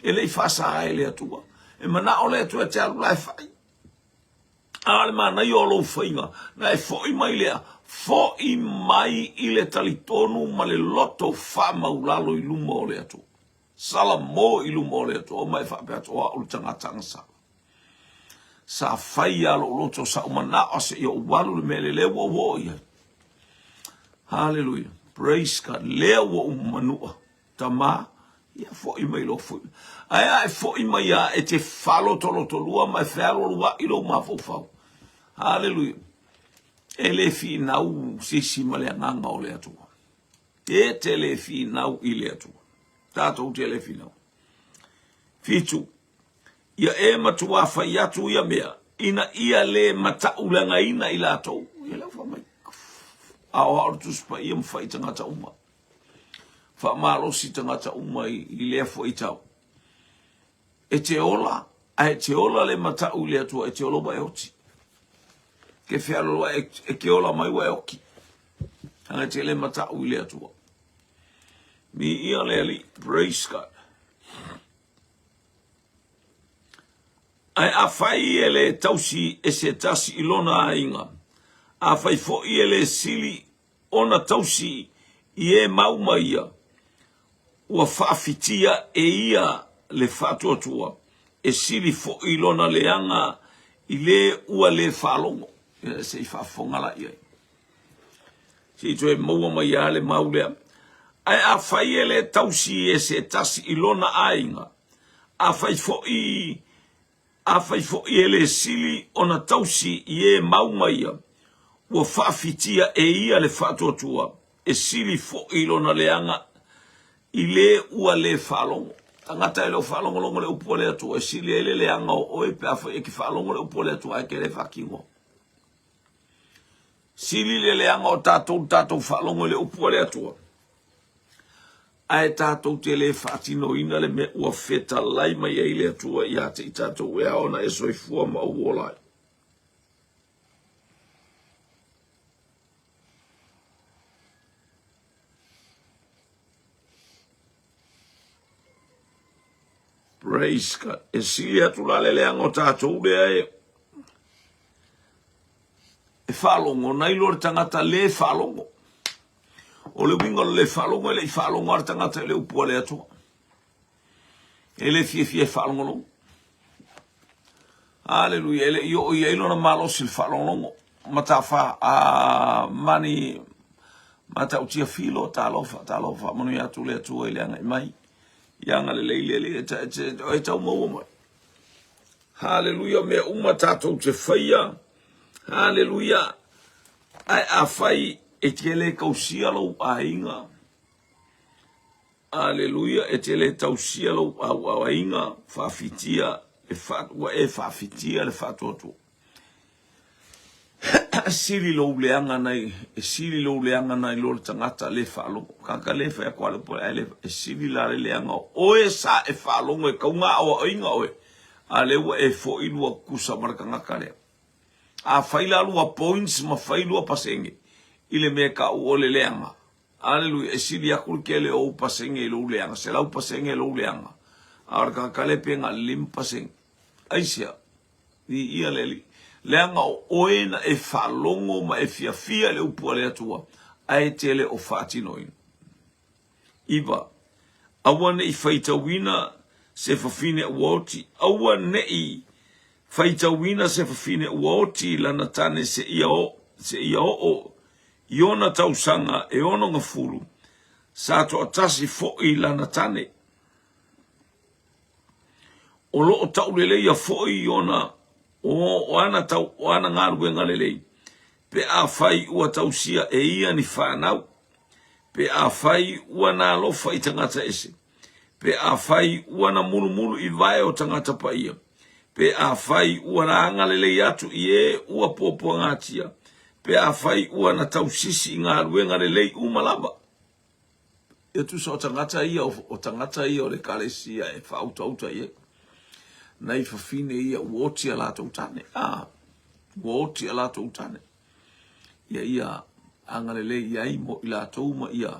E le i faasa ai le Atua. E manao le Atua e te alu la e fai. A o le manaia o lou faiga, na e foi mai lea, foi mai i le talitonu ma le loto faamaulalo i luma o le Atua. Salamo i luma o le Atua, ma e faapea atu, o au le tagata agasala. Sa fai lava lou loto, sa ou manao seia ou alu i le mea lea, lea ua ou oo i ai. Haleluia. Praise God. Lea ua ou manua. Tama, ia foi mai lou foi. Ae a e foi mai a e te falotolotolua ma e fealualuai lou mafaufau. Haleluia. E le finau se isi ma le agaga o le Atua. E te le finau i le Atua. Tatou te le finau. Fitu. Ia e matuā fai atu ia mea, ina ia le mataulagaina i latou. Ia lea ua fai mai. Aoao le Tusi Paia ma fai tagata uma. Faamalosi tagata uma i, i lea fuaitau. E te ola, ae te ola le matau i le Atua, e te ola ua e oti. Ke fealoloa e, e ke ola mai ua e oki. Anga te le matau i le Atua. Mi ia le Alii. Praise God. Ae afai e le tausi e se tasi i lona aiga, afai foi e le sili ona tausi i e mau ma ia, ua faafitia e ia le faatuatua, e sili foi lona leaga i le ua le faalogo. Ia, se i faafofoga la i ai. Se i toe maua mai lava le mau lea. Ae afai e le tausi e se tasi i lona aiga, afai foi Afai foi e le sili ona tausi i e mau ma ia, ua faafitia e ia le faatuatua, e sili foi lona leaga i le ua le faalogo. Tagata e le o faalogologo le upu a le Atua, e sili ai le leaga o oe pe afai e ke faalogo le upu a le Atua ae ke le faatinoa. Sili le leaga o tatou le tatou faalogo i le upu a le Atua. Ae tatou te le faatinoina le mea ua fetalai mai ai le Atua ia te i tatou e ao ona e soifua ma ou ola ai. Praise God. E sili atu la le leaga o tatou lea e e faalogo, na iloa le tagata le faalogo. O le uiga o le le faalogo e le i faalogo lava le tagata i le upu a le Atua. E le fiafia e faalogologo. Aleluia, e le i oo i ai lona malosi i le faalogologo. Matafa, a mani, matautia filo, talofa, talofa, faamanuia atu le Atua i le agai mai. Ia agalelei le Alii, e tau maua mai. Haleluia, mea uma tatou te faia. Haleluia. Ae afai e te le tausia lou aiga, Aleluia, e te le tausia lou auaiga, faafitia, e fa, ua e faafitia le faatuatua. Sili lou leaga nai e sili lou leaga nai lo le tagata le faalogo. Tagata le fai atu a le upu ae le e sili la le leaga o oe sa e faalogo e tau na aoaoina oe a lea ua e foi lua tutusa ma le tagata lea. A fai la lua points ma fai lua pasene i le mea e tau o le leaga, Aleluia, e sili atu le tele o ou pasene i lou leaga, 100% lou leaga, a o le tagata lea pe na o le 5%. Aisea? Viia le Alii. Leaga o oe na e faalogo ma e fiafia i le upu a le Atua, ae te le o faatinoina. 9. Aua ne i faitauina se fafine ua oti, aua ne i faitauina se fafine ua oti lana tane seia oo, seia oo i ona tausaga e 60, sa toatasi foi lana tane. O lo o tauleleia foi ona o ana, tau, o ana galuega lelei, pe afai ua tausia e ia ni fanau, pe afai ua na alofa i tagata ese, pe afai ua na mulumulu i vae o tagata paia, pe afai ua na agalelei atu i e ua puapuagatia, pe afai ua na tausisi i galuega lelei uma lava. Ia tusa o tagata ia, o tagata ia o le ekalesia e faautauta i ai. Nai fafine ia ua oti a latou tane. A, ua oti a latou tane. Ia ia agalelei i ai mo i latou ma ia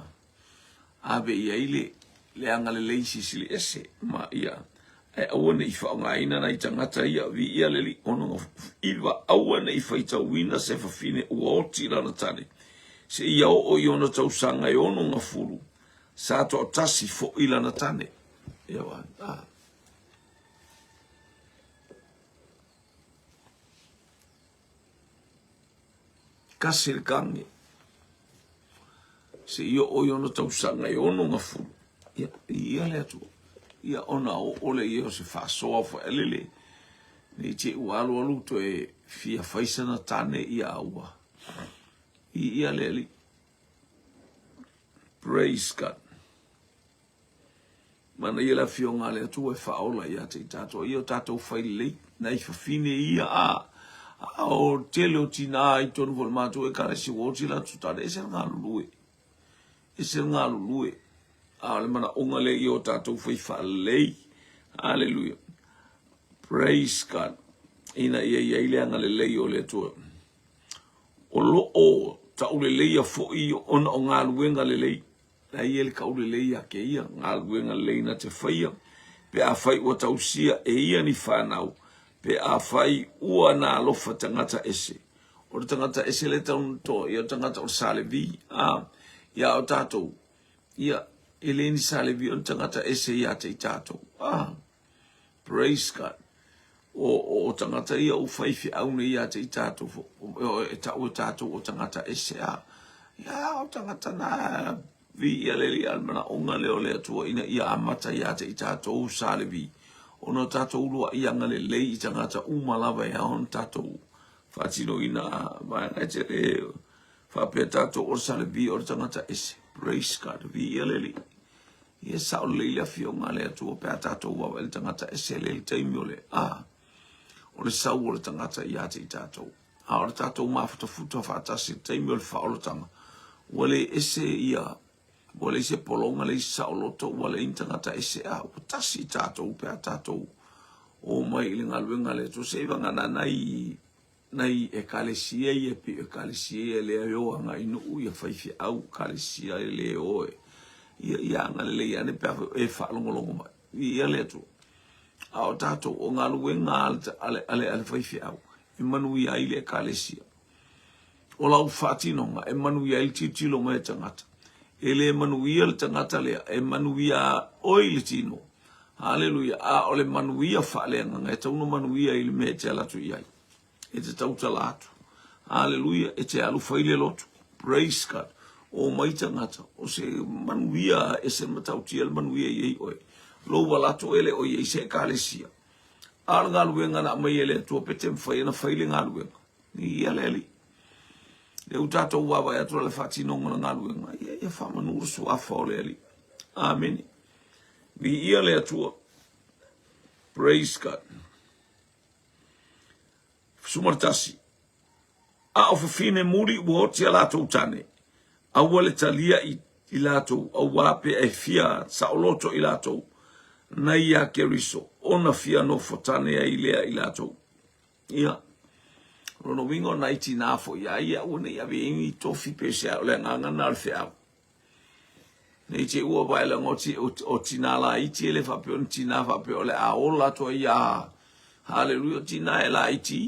ave i ai le, le agalelei silisili ese ma ia ae aua ne i faaaogaina nai tagata ia, viia le Alii, 69, aua ne i faitauina se fafine ua oti lana tane, seia oo i ona tausaga e 60, sa toatasi foi lana tane. Ia wa, ah. Kasi le kage. Seia oo i ona tausaga e 60. Ia, viia le Atua. Ia ona oo lea ia o se faasoa foi lele. Ne i te i ua alualu toe fia fai sana tane ia ua. Viia le Alii. Praise God. Manaia le Afioga a le Atua e faaola ia te i tatou. Ia o tatou fai lelei, nai fafine ia a, a o le tele o tinā i totonu foi o le matou Ekalesia ua oti latou tane, ese le galulue, ese le galulue. A o le manaoga lea ia o tatou fai faalelei. Hallelujah. Praise God. Ina ia i ai le agalelei o le Atua. O lo o tauleleia foi ona o galuega lelei. La e i ai le taulelei ia te ia, galuega lelei na te faia, pe afai ua tausia e ia ni fanau, pe afai ua na alofa tagata ese. O le tagata ese lea e tatau ona toa, ia o le tagata o le Sa Levi, a, ia o tatou, ia, e le ni Sa Levi, o le tagata ese ia te i tatou. A, praise God. O, o, o tagata ia ua faifeau nei ia te i tatou, e tau e tatou o tagata ese, a, ia, o tagata na, viia le Alii, a o le manaoga lea o le Atua ina ia amata ia te i tatou Sa Levi, ona o tatou uluai agalelei i tagata uma lava e ao ona tatou faatinoina vaega e tele faapea tatou o le Sa Levi o le tagata ese. Praise God, viia le Alii. Ia sao lelei le afioga a le Atua pe a tatou vaavaai i le tagata ese lea i le taimi o le a o le sau o le tagata ia te i tatou. A o le tatou mafutafuta faatasi i le taimi o le faaolataga, ua le ese ia, ua leai se pologa, leai se saoloto, ua leai ni tagata ese a ua tasi tatou pe a tatou omai i le galuega a le Atua. Se i vagana nai nai ekalesia ia pei o ekalesia ia lea e o agai i nuu ia faifeau ekalesia e le o e ia ia agalelei ane pe a fai o e faalogologo mai viia le Atua. A o tatou o galuega a le, a le, a le faifeau e manuia ai le ekalesia. O lau faatinoga e manuia ai le tilotilo mai a tagata. E le manuia le tagata lea, e manuia oe i le tino. Haleluia. A o le manuia faaleagaga e tatau ona manuia i le mea e te alu atu i ai. E te tautala atu. Haleluia. E te alu fai le lotu. Praise God. O mai tagata, o se manuia e se matautia le manuia i ai oe. Lou ala atu e le o i ai se ekalesia. A o le galuega na aumai e le Atua pe te mafai ona fai le galuega. Ia le Alii. Lea ua tatou vaavaai atu i le faatinoga o le galuega. Ia, ia faamanu le suafa o le Alii. Amene. Viia le Atua. Praise God. 11. A o fafine muli ua oti a latou tane, aua le talia i i latou, auā pe e fia saoloto i latou, nai ia Keriso, ona fia nofo tane ai lea i latou. Ia, o lona uiga o nai tinā foi a ia, aua ne i ave i ai ni tofi pe se a, o le agaga lena o le feau. Ne i te i ua vae leaga o tinā laiti e le faapea o ni tinā faapea o le a ola atu ai ia Haleluia, o tinā e laiti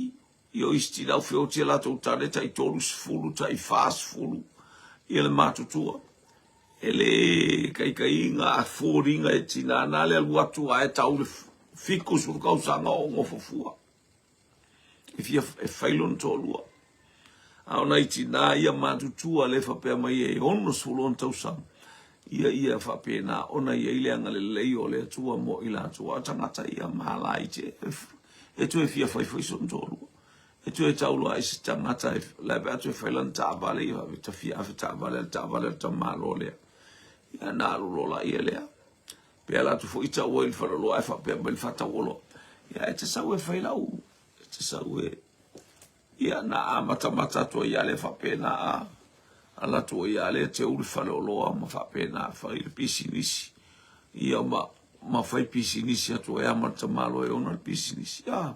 i o isi tinā ua feoti a latou tane tai 30, tai 40 ia le matutua. E le kaikaiga a foliga e tinā na le alu atu ae tau le 70 tausaga o nofo fua. E fia e fai lona toalua. A o nai tinā ia matutua le faapea mai e 60 ona tausaga, ia ia faapena ona i ai le agalelei o le Atua mo i latou. A o tagata ia malaite, e toe fia fai foi sona toalua. E toe tau loa i se tagata e la pe a toe fai lana taavale, ia faapea ta fia afe taavale a le taavale a le tamaloa lea. Ia na alu loa laia lea. Pe ala atu foi tau ai i le faleoloa ae faapea mai le faatauoloa, ia e te sau e fai lau, e te sau e, ia na amatamata atu ai lea faapena a ala atu ai lava lea teu le faleoloa ma faapena fai le pisinisi, ia ma, ma fai pisinisi atu ai lava ma le tamaloa e ona le pisinisi. A,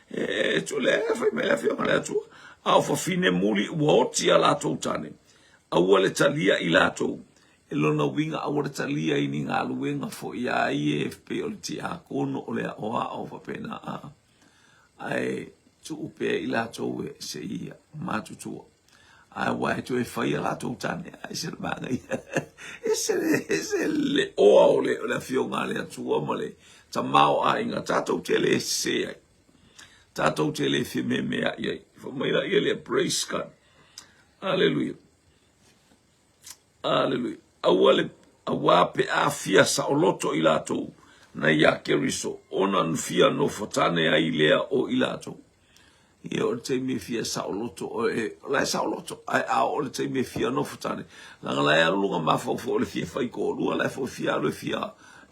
e, e, e, lea e fai mai le Afioga a le Atua, a o fafine muli ua oti a latou tane, aua le talia i latou, E lona uiga aua le talia i ni galuega foi a ia e pei o le tiakono o le aoao faapena a, ae tuu pea i latou e se i matutua. Ae aua e toe fai a latou tane, ae ese le manaia, ese le, ese le oa o le, o le afioga a le Atua ma le tamaoaiga tatou te le sese ai, tatou te le fememeai ai. Fai mai laia lea, praise God, hallelujah. Aleluia. Aua le, auā pe a fia saoloto i latou na iā Keriso, ona fia nofotane ai lea o i latou. Ia, o le taimi e fia saoloto, o e, o la e saoloto, ae a oo le taimi e fia nofotane, leaga la e alu luga mafaufau o le fia fai toalua, la e foi fia alu e fia,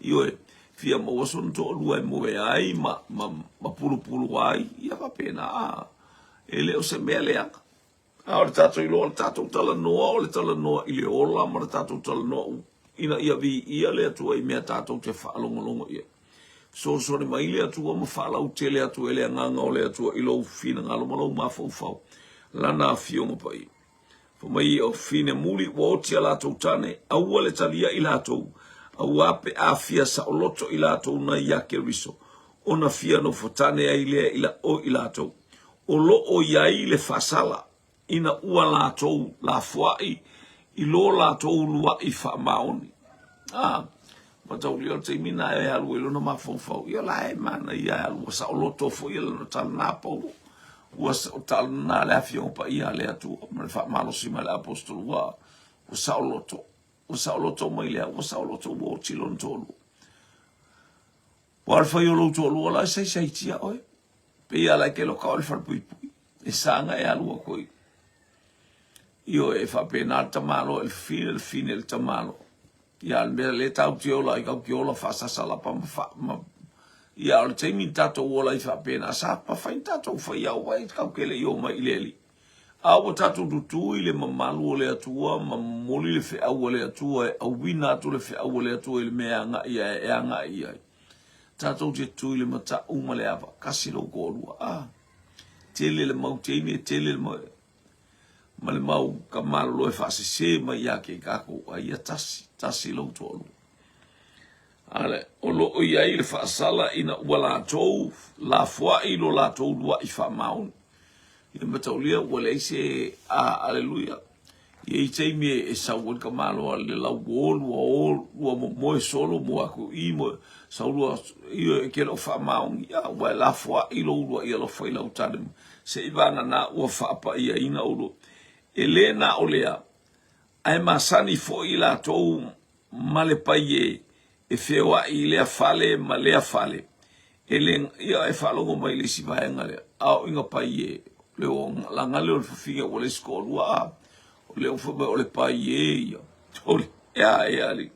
ioe, fia maua sona toalua e moe ai ma, ma, ma pulupulu ai, ia faapena, a, e le o se mea leaga. A o le tatou iloa, o le tatou talanoa, o le talanoa i le ola ma le tatou talanoa ina ia viia le Atua i mea tatou te faalogologo i ai. Fesoasoani mai le Atua ma faalautele atu e le Agaga o le Atua i lou finagalo ma lou mafaufau Lana Afioga Paia. Fai mai o fine muli ua oti a latou tane, aua le talia i latou, auā pe a fia saoloto i latou na iā Keriso, ona fia nofo tane ai lea i la o i latou. O lo o i ai le faasala ina ua latou lafoai i lo latou uluai faamaoni. A, mataulia o le taimi na e alu ai lona mafaufau, ia la e manaia e alu, ua saoloto foi ia lona talana Paulo, ua talana le Afioga Paia a le Atua ma le faamalosi mai le Aposetolo, ua, ua saoloto, ua saoloto mai lea, ua saoloto ua oti lona toalua. Ua o le fai o lou toalua la e saisaitia oe. Pei a la e ke loka o le falepuipui. E saga e alu aku i. Ioe, e faapena le tamaloa i le fafine, le fafine i le tamaloa. Ia, le mea le tau te ola ai, kau ke ola faasasalapa ma fa, ma, ia, o le taimi ni tatou ola ai faapena, sa mafai ni tatou fai au ai, kau ke le i o mai i le Alii. A ua tatou tutū i le mamalu o le Atua ma momoli le feau a le Atua e auina atu le feau a le Atua i le mea e agai ai, e agai i ai. Tatou te tutū i le mataʻu ma le ava, kasi lou toalua. A, tele le mau teine, tele le mau, ma le mau ka malolo e faasese mai ia te i tatou, a ia tasi, tasi lou toalua. Ale, o lo o i ai le faasala ina ua latou lafoai lo latou luaʻi faamaoni. Ia mataulia ua leai se a aleluia. I ai taimi e sau ai le tamaloa le lauo lua o lua momoe solo mo atu i mo sau lua ia e ke lo faamaoni ia ua e lafoai lou uluai alofa i lau tane se i vagana ua faapaiaina oulua. E le na o lea ae masani foi latou ma le paie e feoai i lea fale ma lea fale, e le, ia e faalogo mai i le isi vaega lea, a o iga paie, le o laga lea o le fafine ua le isi toalua, a, o lea ua fai mai o le paie ia, o le, ea, ea, alii.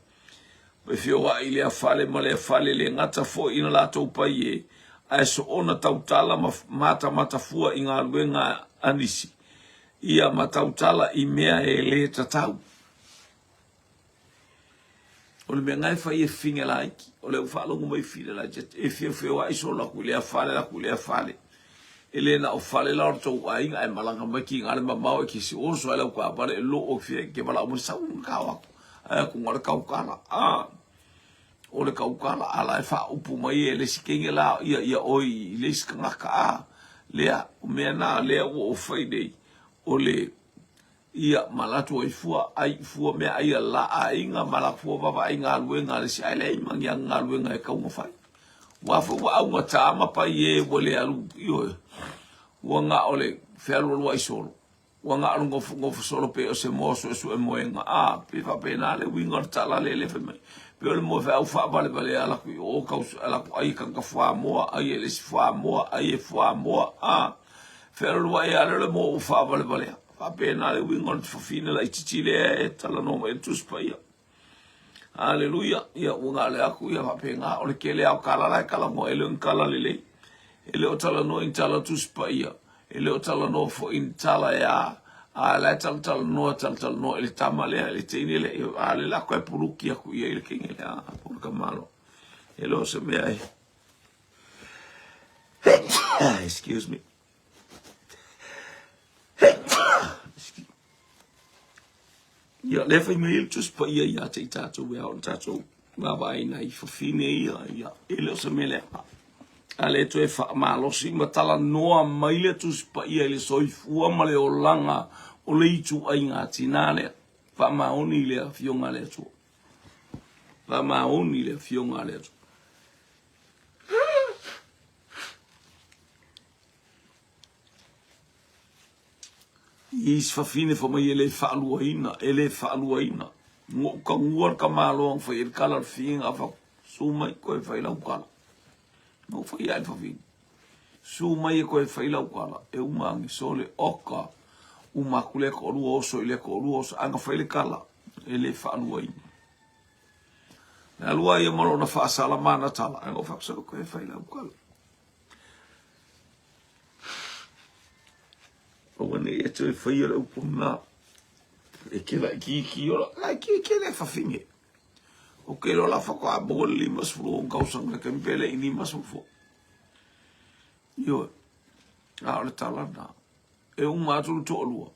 E feoai i lea fale ma lea fale, le gata foi ina latou paie, ae soona tautala ma matamata fua i galuega a nisi. Ia ma tautala i mea e lē tatau. O le mea na e fai e fine laiti, o lea ua faalogo mai fine laiti, e feofeoai solo atu i lea fale, alu atu i lea fale. E le na o fale la o le tou aiga, ae malaga mai tiga le mamao e te oso ai lau taavale e loo fea e te valaau mai sau na tao atu. Ae atu na o le tautala. Ah, o le tautala a la e faaupu mai e le isi teine la ia ia oe i le isi tagata a lea o mea na lea ua ou fai nei o le ia ma latou ai fua ai fua mea ai a la aiga ma la fua vaavaai galuega a le isi ae leai ma ni ana galuega e tatau ona fai. Aua foi ua augata ma pai e ua le alu ioe ua na o le fealualuai solo. Ua na o le nofonofo solo pei o se moa suesue moega. A, pei faapena le uiga o le tala lea le fai mai. Pei o le moa feau faavalevale ala atu i o kau ala atu ai e tagata fuamoa, ai e le isi fuamoa, ai e fuamoa. A, fealualuai lava lea o le moa ua faavalevalea. Faapena le uiga o le fafine laitiiti lea e talanoa mai i le Tusi Paia. Aleluia. Ia, ua na o le aku ia faapena. O le tele lava o tala la e talanoa, e le o ni tala lelei. E le o talanoa i ni tala Tusi Paia. E le o talanoa foi i ni tala e a, a la e talatalanoa, talatalanoa i le tama lea, i le teine lea, ia, a le la koe puluki aku i ai le teine lea, a, po le tamalo. E le o se mea e... Excuse me. Ia, lea fai mai ai le Tusi Paia ia te i tatou e ao ona tatou vaavaai nai fafine ia, ia, e le o se mea leaga. A le toe faamalosi ma talanoa mai le Tusi Paia i le soifua ma le olaga o le ituaiga tinā lea. Faamaoni le Afioga a le Atua. Faamaoni le Afioga a le Atua. I isi fafine fai mai e le faaluaina, e le faaluaina. Na ou tagua le tamaloa na fai ai le tala o le figa, fai atu, susu mai toe fai lau tala. Na ou fai ae le fafine, susu mai e toe fai lau tala, e uma ane sole oka, uma atu lea toalua oso i lea toalua oso, ae na fai le tala, e le faaluaina. Na alu a ia ma lona faasala ma ana tala, ae na ou fai atu, sole toe fai lau tala. Aua ne i e toe faia le upu lena. E ke laitiiti ola, laitiiti le fafine. O ke lola faatoa maua le 50 tausaga le taimi pe le i 50 foi. Ioe, a o le tala lena. E uma atu le toalua,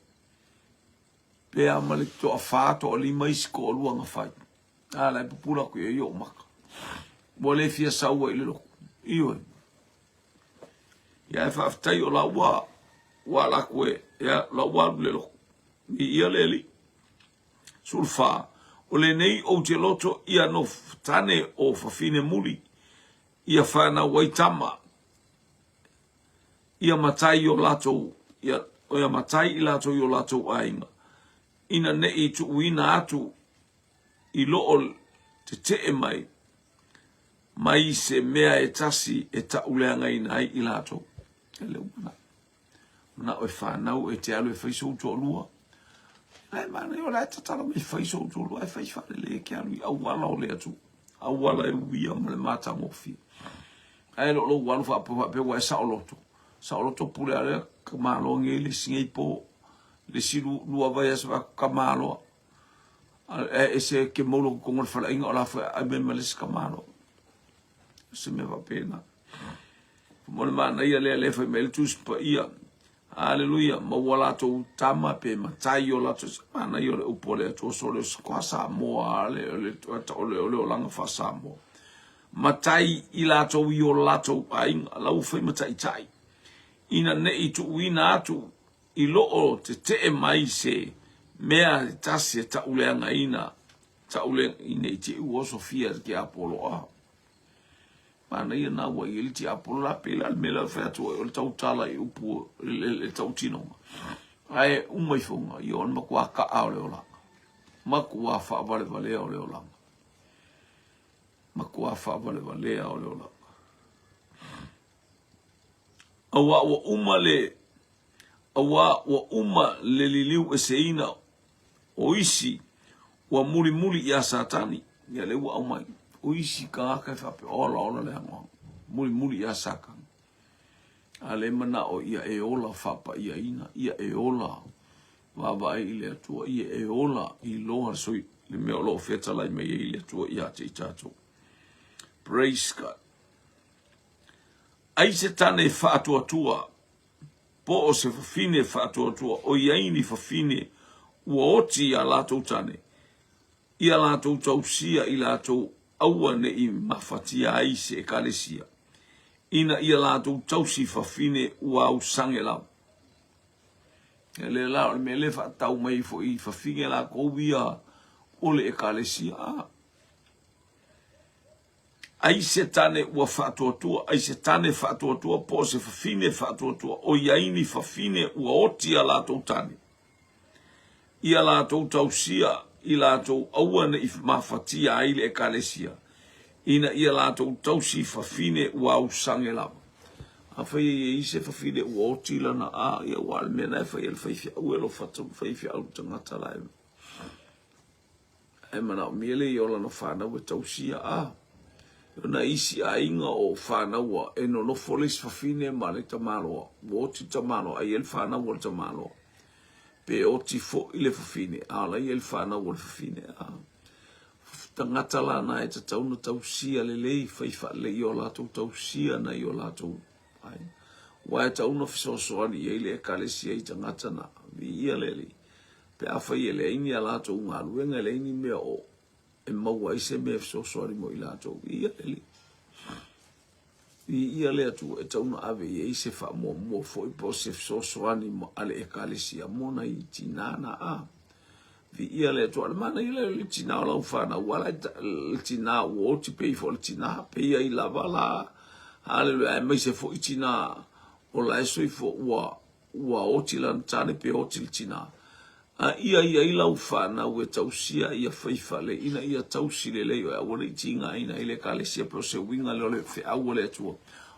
pe a ma le toafa, toalima isi toalua na fai. A la e pupula atu i ai ou maka. Ua le fia sau ai i le lotu. Ioe. Ia e faafetai o la ua ua ala atu e ia la ua alu i le lotu. Viia le Alii. 14, O lenei ou te loto ia no tane o fafine muli, ia whanau ai tama, ia matai i o latou, ia, ia matai i latou i o latou aiga, ina ne'i tuuina atu i loo tetee mai mai se mea e tasi e tauleagaina ai i latou. E le ua manao. Manao e whanau e te alu e fai sou toalua. La e manaia o la e tatala mai fai sou toalua e fai faalelei e ke alu i auala o le Atua. Auala e uia ma le matagofie. Ae le o lou alu faapea faapea ua e saoloto. Saoloto pule a lea ka malo nei le isi nei po. Le isi lua vaiaso fai atu ka maloa. E ese ke mau lou totonu o le faleaiga o la foi ae mai ma le isi tamaloa. O se mea faapena. Mo le manaia lea lea fai mai le Tusi Paia. Aleluia, maua latou tama pe matai o latou se manaia o le upu a le Atua sole o se koa Samoa le o le o le o le olaga faa-Samoa. Matai i latou i o latou aiga, lau fai mataitai ina ne'i tuuina atu i loo tetee mai se mea e tasi e tauleagaina, taule, ina i te ua osofia le tiapolo. Manaia na ua i ai le tiapolo la pei la le mea lea fai atu ai o le tautala i upu le tautinoga. Ae uma ifoga, ia o le matua kaa o le olaga. Matua faavalevalea o le olaga. Matua faavalevalea o le olaga. Aua ua uma le Aua ua uma le liliu eseina o isi ua mulimuli iā Satani. Ia lea ua aumai, o isi tagata e faapea, ola ola le anoano, mulimuli iā Satani. A lea e manao ia e ola faapaiaina, ia e ola. Vaavaai i le Atua ia e ola iloa le soi le mea o lo o fetalai mai ai le Atua ia te i tatou. Praise God. Ai se tane e faatuatua po o se fafine faatuatua o i ai ni fafine ua oti i a latou tane, ia latou tausia i latou aua ne i mafatia ai se ekalesia, ina ia latou tausi fafine ua ausage lava. E le la o le mea le faatau mai foi i fafine latou ia o le ekalesia. Ah. Ai se tane ua faatuatua, ai se tane faatuatua po o se fafine faatuatua, o i ai ni fafine ua oti a latou tane. Ia latou tausia i latou aua ne i mafatia ai le Ekalesia, ina ia latou tausi fafine ua ausage lava. Afai e i ai se fafine ua oti lana a, ia ua le mea na e fai e le faifeau e alofa atu le faifeau i le tagata la e Ae manaomia le ia o lana fanau e tausia a. O nai isi aiga o fanau e nonofo le isi fafine ma le tamaloa, ua oti le tamaloa ae i ai le fanau a le tamaloa. Pe oti foi le fafine, a o la e i ai le fanau a le fafine. A tagata la na e tatau ona tausia lelei, fai faalelei i o latou tausia nai o latou aiga. Aua e tatau ona fesoasoani i ai le Ekalesia i tagata na. Viia le Alii. Pe afai e leai ni a latou galuega, e leai ni mea o e maua ai se mea e fesoasoani mo i latou, viia le Alii. Viia le Atua e tatau ona ave i ai se faamuamua foi po o se fesoasoani a le Ekalesia mo nai tinā na a. Viia le Atua. O le manaia lea o le tinā o lau fanau, ua ala le tinā ua oti pei foi o le tinā, pei ai lava la, haleluia, aemaise foi tinā o la e soifua ua Ua oti lana tane pe oti le tina. A ia i ai lau fanau e tausia ia fai fale ina ia tausi lelei oe aua ne i tigaina ai le ekalesia pe o se uiga lea o le feau a le Atua.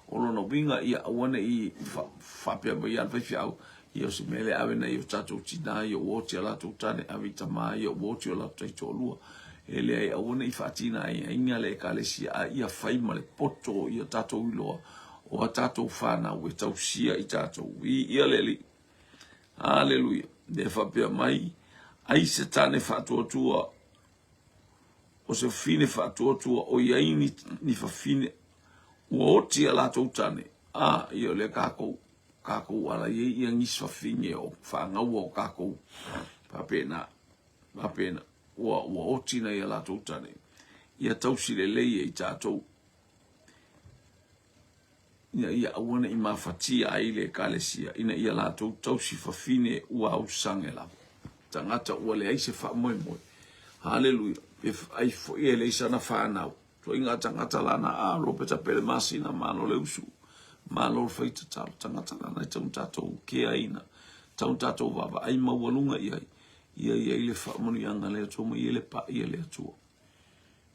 O lona uiga ia aua ne i faapea mai ia le faifeau ia o se mea lea ave nai o tatou tina ia ua oti a latou tane ave i tama ia ua oti o latou taitoalua. E leai aua ne i faatinaina le ekalesia a ia fai ma le poto ia tatou iloa o a tatou fanau e tausia i tatou. Viia le Alii. Aleluia. Lea faapea mai, ai se tane faatuatua, o se fafine faatuatua, o i ai ni, ni fafine, ua oti a latou tane. A, ia o lea kakou, kakou ala i ai ia nisi fafine o fangaua o kakou. Faapena, faapena, ua, ua oti nai a latou tane. Ia tausi lelei e i tatou. ina ia aua ne i mafatia ai le Ekalesia, ina ia latou tausi fafine ua ausage lava. Tagata ua leai se faamoemoe. Haleluia. Pe ai foi e leai sana fanau. Toaiga tagata lana a Ropeta Pele Masina, malo le usu, malo le fai tatalo. Tagata lana e tau tatou keaina, tau tatou vaavaai maualuga i ai. Ia i ai le faamanuiaga le Atua ma ia le paia le Atua.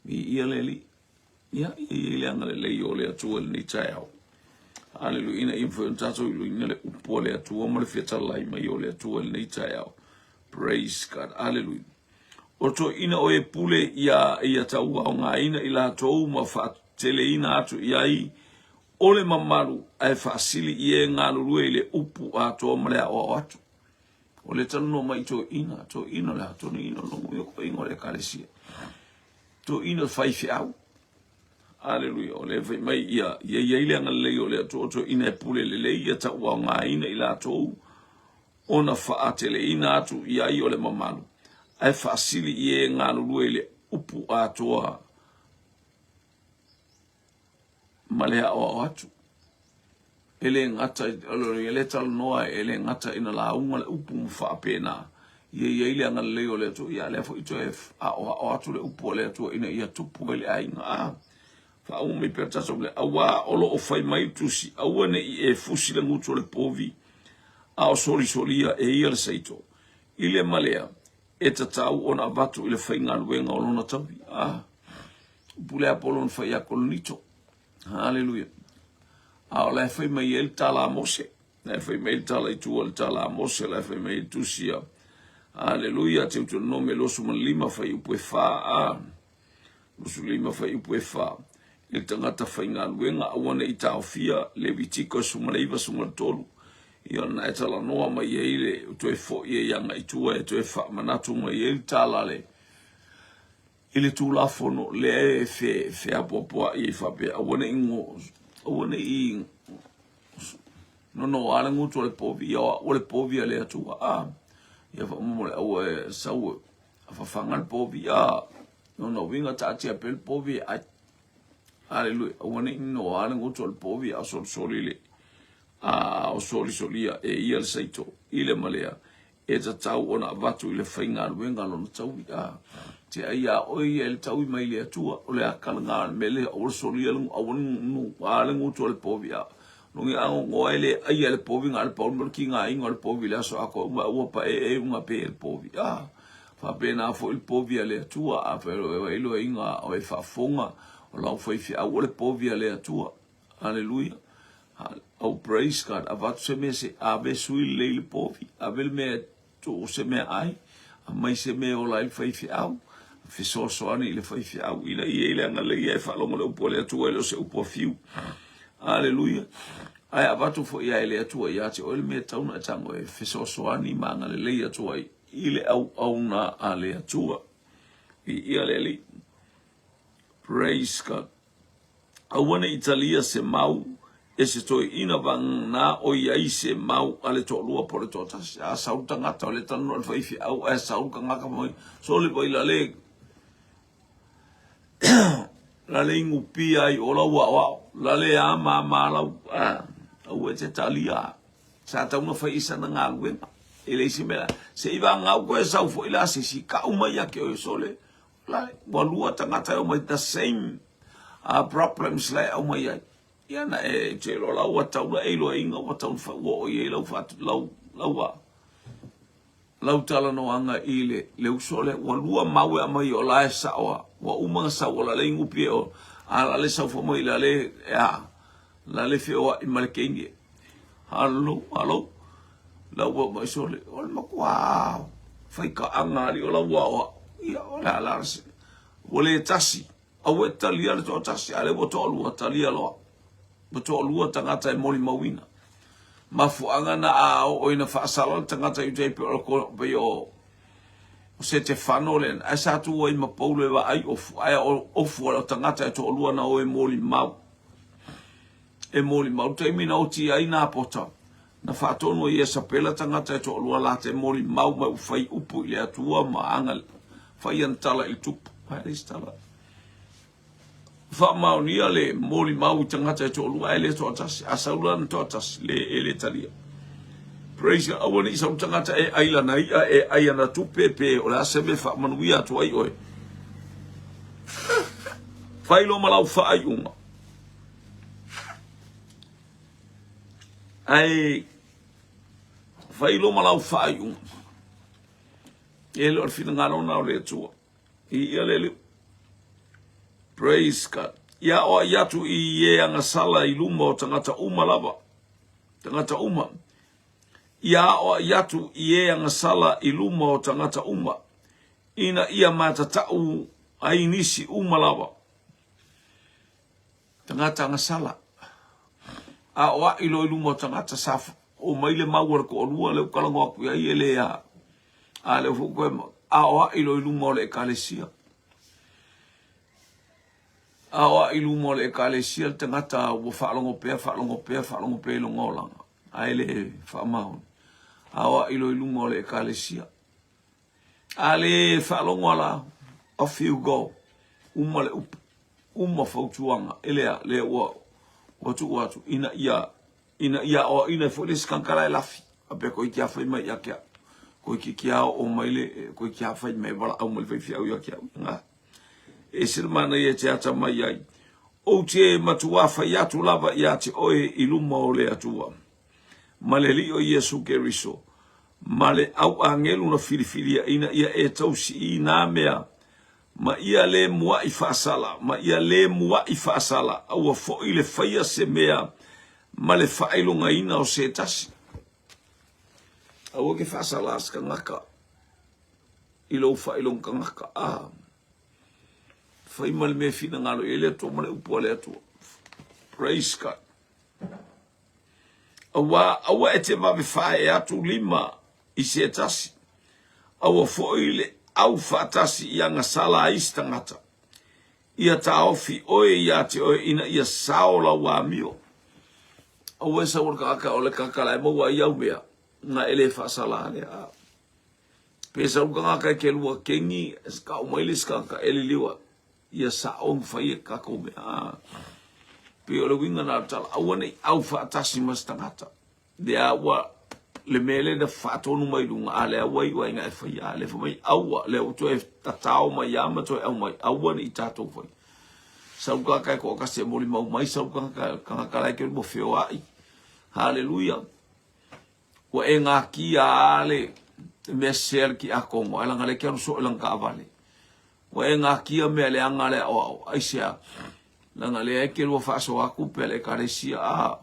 Viia le Alii. Ia, ia i ai le agalelei o le Atua i lenei taeao. Aleluia, ina ia mafai ona tatou iloiina le upu a le Atua ma le fetalai mai o le Atua i lenei taeao. Praise God. Aleluia. O toeaiina o e pule ia, ia tauaogaina i latou ma faateleina atu i ai o le mamalu ae faasili i e galulue i le upu atoa ma le aoao atu. O le talanoa mai i toeaiina, toeaiina o le a, toeaiina o le toeaiina o le ekalesia. Toeaiina faifeau. Aleluia. O le fai mai ia, ia i ai le agalelei o le Atua, toeaiina e pule lelei, ia tauaogaina i latou, ona faateleina atu i ai o le mamalu, ae faasili i e galulue i le upu atoa ma le aoao atu. E le gata, e le talanoa, e le gata ina lauga le upu ma faapena, ia i ai le agalelei o le Atua, ia lea foi toe aoao atu le upu a le Atua ina ia tupu ai le aiga. A, faauma mai pea tatou le, auā o lo o fai mai le tusi, aua ne i e fusi le gutu o le povi, a o solisolia e ia le saito. I le ma lea, e tatau ona avatu i le faigaluega o lona taui. A, upu lea a Paulo na fai ia Korinito. Haleluia. A o la e fai mai ai le tala a Mose. La e fai mai le tala i tua le tala a Mose, la e fai mai le tusi a Haleluia, Teutonome 25 fuaiupu e 4 a 25 fuaiupu e 4. I le tagata faigaluega aua ne i taofia, Levitiko 19 3. Ia na e talanoa mai ai le toe foi ai agai i tua e toe faamanatu mai ai le tala a le i le Tulafono lea e feapoapoai ai faapea, aua ne i aua ne i nonoa le gutu o le povi, ia o au o le povi a le Atua. A, ia faamolemole aua e sau e fafaga le povi, a, lona uiga taatia pea le povi e ai. Aleluia. Aua ne i nonoa le gutu o le povi a o solisoli le a o solisolia e ia le saito i le malea e tatau ona avatu i le faigaluega a lona taui. A te ai iā oe ia e le taui mai le Atua, o le aka lena o le mea lea, aua le solia le, aua le nunuā le gutu o le povi a logi agogoa e le aia le povi na o le pau le mea o le kigaina o le povi i le aso atoa uma aua paee iuga pe le povi. A faapena foi le povi a le Atua, a failoa o e faafofoga o lau faifeau o le povi a le Atua. Aleluia. Oh, praise God. Avatu se mea se ave sui lelei le povi. Ave le mea tuu se mea ai. Aumai se mea ola ai le faifeau. Fesoasoani i le faifeau. Ina ia i le agalelei e faalogo le upu a le Atua e le o se upu a fiu. Aleluia. Ae avatu foi ia e le Atua ia te oe le mea tau na e tago e fesoasoani ma agalelei atu ai i le auauna a le Atua. Viia le Alii. Praise God. Aua ne i talia se mau e se toeaina vagana o i ai se mau a le toalua po o le toatasi. A sau le tagata o le talanoa i le faifeau ae sau le tagata mai sole vai la le la le igupia ai o lau aoao la le amama lau a aua e te talia sa tau na fai i sana galuega e leai se mea se i vagau koe sau foi la se isi kau mai ia te oe sole La, ua lua tagata e omai the same problems la e aumai ai. Ia na e te iloa la ua tau na e iloaina ua tau na ua oo i ai lau faatu, lau, lau a, lau talanoaga i le, le uso lea. Ua lua mau e aumai o la e sao a, ua uma na sau o la le igupi e o, a la le sau fua mai la le, e a, la le feoai ma le keini. Halo, halo. La ua mai sole, o le matua faikaaga alii o lau aoao. Ia, o le a la se, ua le tasi, aua e talia le toatasi, a o lea ua toalua, talia loa. Ua toalua tagata e molimauina. Mafuaaga na a oo ina faasala le tagata i uta i pei o pei o Setefano lea, ae sa tu ai ma Paulo e vaai ofu, ae o ofu o tagata e toalua na o e molimau. E molimau le taimi na oti ai nā pota, na faatonu ai e Iesapela tagata e toalua lata e molimau mai ua fai upu i le Atua ma aga fai ana tala i le tupu. Ae le isi tala. Faamaonia le molimau i tagata e toalua ae le toatasi. A sau la na toatasi, le e le talia. Praise God. Aua ne i sau tagata e ai lana i'a, e ai ana tupe, pe o le a se mea e faamanuia atu ai oe. Fai loa ma lau faaiuga. Ae fai loa ma lau faaiuga. E le o le finagalo na o le Atua. I ia le Alii. Praise God. Ia aoai atu i e agasala i luma o tagata uma lava. Tagata uma. Ia aoai atu i e agasala i luma o tagata uma. Ina ia matatau ai nisi uma lava. Tagata agasala. Aoai loa i luma o tagata sa omai le mau a le toalua lea ua talanoa atu i ai e le a. A lea foi ua toe aoai loa i luma o le ekalesia. Aoai i luma o le ekalesia le tagata ua faalogo pea, faalogo pea, faalogo pea i lona olaga, ae le faamaoni. Aoai loa i luma o le ekalesia. A le faalogo a la, off you go. Uma le upu, uma fautuaga, e lea, lea ua, ua tuu atu, ina ia, ina ia aoaina ai foi le isi tagata la e lafi. Faapea toeitiiti a fai mai ia te au. Toeitiiti a oo mai le, toeitiiti a fai mai, valaau mai le faifeau ia te au. Nga. E ese le manaia e te atamai ai. Ou te matuā fai atu lava ia te oe i luma o le Atua. Ma le Alii o Iesu Keriso, ma le au agelu na filifilia ina ia e tausi i nā mea, ma ia le muaʻi faasala, ma ia le muaʻi faasala, aua foʻi le faia se mea ma le faailogaina o se tasi. Aua ke faasala se kanaka i lou faailoga kanaka, a fai ma le mea finagalo i ai le Atua ma le upu a le Atua. Praise God. Auā, aua e te vave faaee atu lima i se tasi, aua foi le au faatasi i agasala a isi tagata. Ia taofi oe ia te oe ina ia sao lau amio. Aua e sau o le tagata o le tagata la e maua ai au mea, na e le faasala lea. A. Pe sau le tagata e ke lua kengi, kau mai le isi tagata e liliu ia sao ma fai e kakou mea. A. Pei o le uiga na o le tala, aua ne i au faatasi ma se tagata. Lea ua le mea lea na faatonu mai luga, a lea ua iu ai ina e faia. A lea fai mai, aua, lea ua toe tatao mai lava ma toe aumai, aua ne i tatou faia. Sau le tagata e toatasi e molimau mai, sau le tagata, tagata la e te lua feoai. Haleluia. Ua e gatia lava le mea sese a le tiakono, ae leaga lea e te alu soo i lana taavale. Ua e gatia mea leaga le aoao, aisea? Leaga lea e te lua faasoa atu pea le ekalesia, a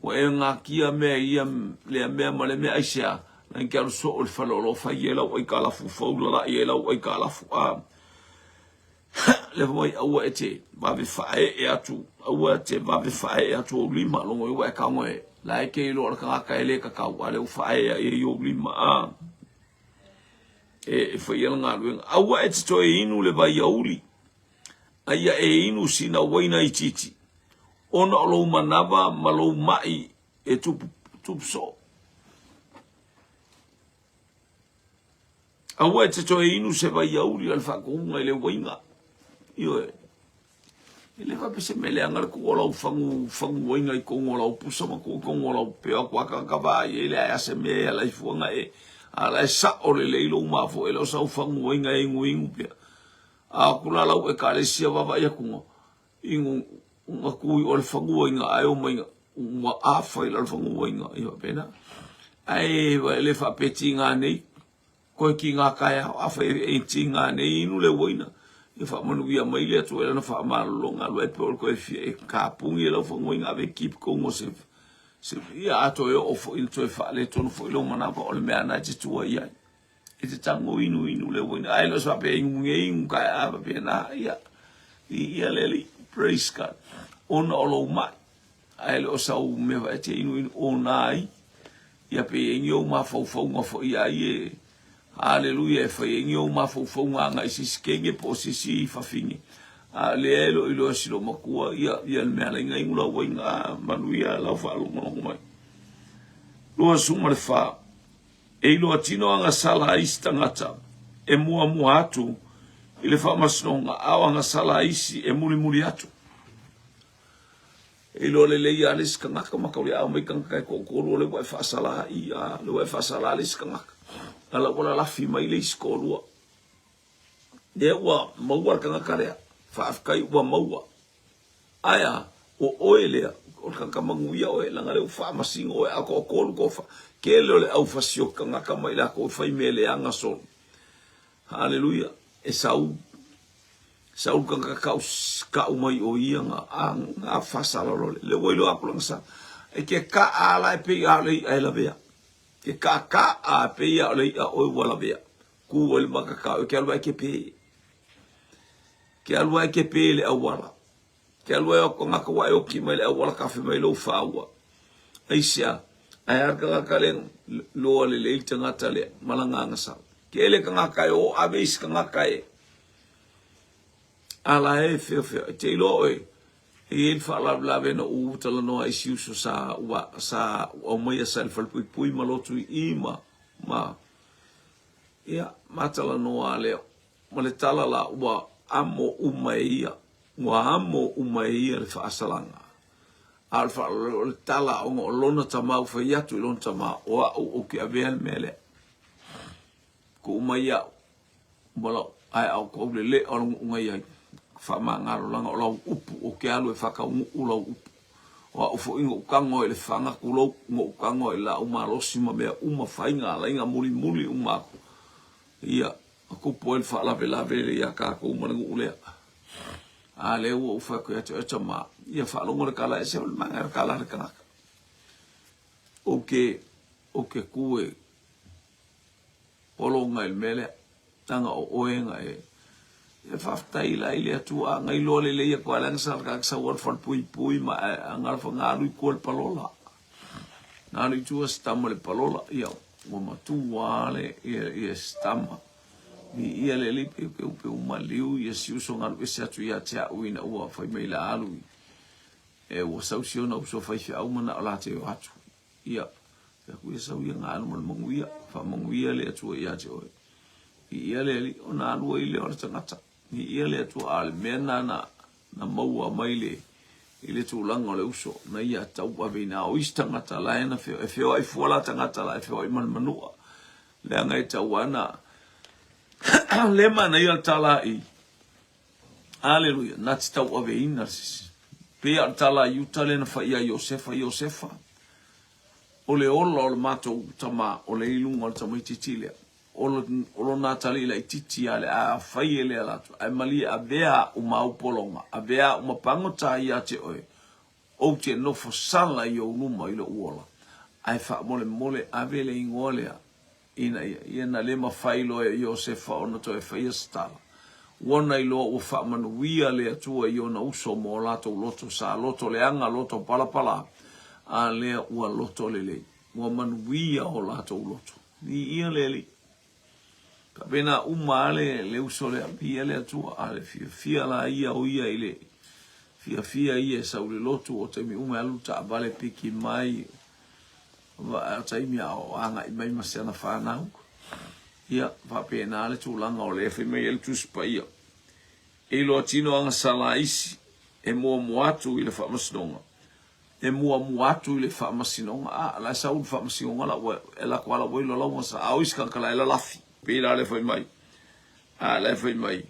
ua e gatia mea ia lea mea ma lea mea, aisea? Leaga e te alu soo i le fale o lo o fai ai lau aitalafu fou, lala'i ai lau aitalafu, a lea fai mai aua e te vave faaee atu, aua e te vave faaee atu ou lima, logo ua e tago e la e te iloa o le tagata e le tatau, a lea ua faaee ai i ou lima, a e faia le galuega. Aua e te toe inu le vaiauli, a ia e inu sina uaina itiiti, ona o lou manava ma lou ma'i e tupu, tupu soo. Aua e te toe inu se vaiauli o le faatonuga i le uaina. Ioe. E le faapea se mea leaga le tuu o lau fagu, fagu uaina i totonu o lau pusa ma tuu i totonu o lau peo atu a tagata vaai ai leai a se mea e ala i fuaga e a la e sao lelei lou mafoe e le o sau fagu uaina e inuinu pea. A o atu la lau ekalesia vaavaai atu inu na tu i o le fagu uaina ae o mai ua afa i lalo fagu uaina ia faapena. Ae le faapea tiga nei Koe ki ngā kaeao, afai e tiga nei inu le uaina, ia faamanuia mai le Atua i lana faamalologa, alu ai pea o le koe fia e kapuni e lau faguaina ave keep kongo se se ia a toe oo foi na toe faaletonu foi lou manava o le mea na e te tua i ai. E te tango inu inu le uaina, ae le o se faapea inu nei inu kaea faapena, ia, ia le Alii, praise God, ona o lou mai. Ae le o sau mea e te inuinu ona ai, ia pe i ai ni ou mafaufauga foi ai e, Aleluia, e fai ai ni ou mafaufauga agai i se isi kenge po o se isi fafine. A o lea e le o iloa e si loomatua, ia, ia le mea ala ina inu lau uaina, a manuia lau faalogologo mai. 24. E iloa tino agasala a isi tagata e muamua atu i le faamasinoga, a o agasala a isi e mulimuli atu. E iloa lelei lava le isi tagata ma tau le ao mai tagata e toatolu o lea ua e faasala i a lea ua e faasala le isi tagata. A la ua lalafi mai le isi toalua. Lea ua maua le tagata lea. Faafetai ua maua. Ae a, o oe lea, o le tagata manuia oe, leaga lea ua faamasino oe, a o toatolu toafa. Tele o le aufasioki tagata ma i latou e fai mea leaga solo. Haleluia. E sau Sau ka ka kau kau mai o ia nga a nga fasala lo le ua iloa aku lana sa e ke ka a la e pei a le i'a e lavea ke ka ka a pei a le i'a oe ua lavea ku o le maka ka o ke alu ai ke pe ke alu ai ke pe le auala ke alu ai o ka ngaka wa e oki mai le auala ka fe mai lou faua aisea ae a ka ka le loa le le tangata le malanga nga sa ke le ka ngaka e o ave is ka ngaka e A la e feofeo, e te iloa oe, e i ai le faalavelave na ou talanoa ai i si uso sa ua, sa aumaia sa i le falepuipui ma lotu i i ma, ma, ia, ma talanoa lea, ma le tala la ua amo uma e ia, ua amo uma e ia le faasalaga. A o le faalavelave o le tala ona o lona tama ua fai atu i lona tama, o au ou te avea le mea lea. Tuu mai au, ma lau aeao kou lele o le nuu na i ai. Faamagalo leaga o lau upu ou te alu e faataunuu lau upu. O au foi na ou tago ai i le faga tulou, na ou tago ai i laau malosi ma mea uma, faiga alaiga mulimuli uma aku. Ia, na tupu ai le faalavelave ia tatou ma le nuu lea. A lea ua ou fai atu ia te oe tama, ia faalogo le tala ese o le manaia le tala a le tagata. Ou te, ou te ku e Pologa i le mea lea, leaga o oe na e e faafetai la i le Atua na iloa lelei atu lava leaga sa sa ua le falepuipui ma ae a na galu i tua le palola. Na alu i tua si tama i le palola, ia, ua matua le, ia, ia si tama. Viia le Alii peupeu maliu ia si uso galu ese atu ia te a'u ina ua fai mai la alu i e ua sau si ona uso faifeau mana'o la te o atu. Ia, fai atu ia sau ia galu ma le manuia, faamanuia le Atua ia te oe. Viia le Alii ona alu ai lea o le tagata. Viia le Atua a o le mea lena na na maua mai le i le tulaga o le uso na ia tauaveina. O isi tagata la e na e feoai fua la tagata la e feoai ma le manua. Leaga e tau ana le manaia le tala i Aleluia, na te tauaveina le sisi. Pei a o le tala a Iuta lea na fai ia Iosefa, Iosefa, o le ola o le matou tama o le i luga o le tamaitiiti lea. O lona atalii laitiiti lava lea, a fai e le ala atu, ae malie avea au ma au pologa, avea au ma pagota ia te oe, ou te nofo sala i ou luma i lou ola, ae faamolemole ave le igoa lea ina ia, ia na le mafai loa e Iosefa ona toe faia se tala. Ua ona iloa ua faamanuia le Atua i ona uso ma o latou loto, sa loto leaga, loto palapala, a lea ua loto lelei. Ua manuia o latou loto. Viia le Alii. Faapena uma lava le, le uso lea, viia le Atua, a le fiafia la ia o ia i le fiafia ia e sau i le lotu o taimi uma e alu taavale piki mai, o taimi a o agai mai ma si ana fanau. Ia, faapena le tulaga o lea fai mai ai le Tusi Paia. E iloa tino agasala isi e muamua atu i le faamasinoga e muamua atu i le faamasinoga, a, la e sau i le faamasinoga la ua, e lako ala ua iloa lau gasa, a o isi tagata la e lalafi, pei la le fai mai, a la e fai mai,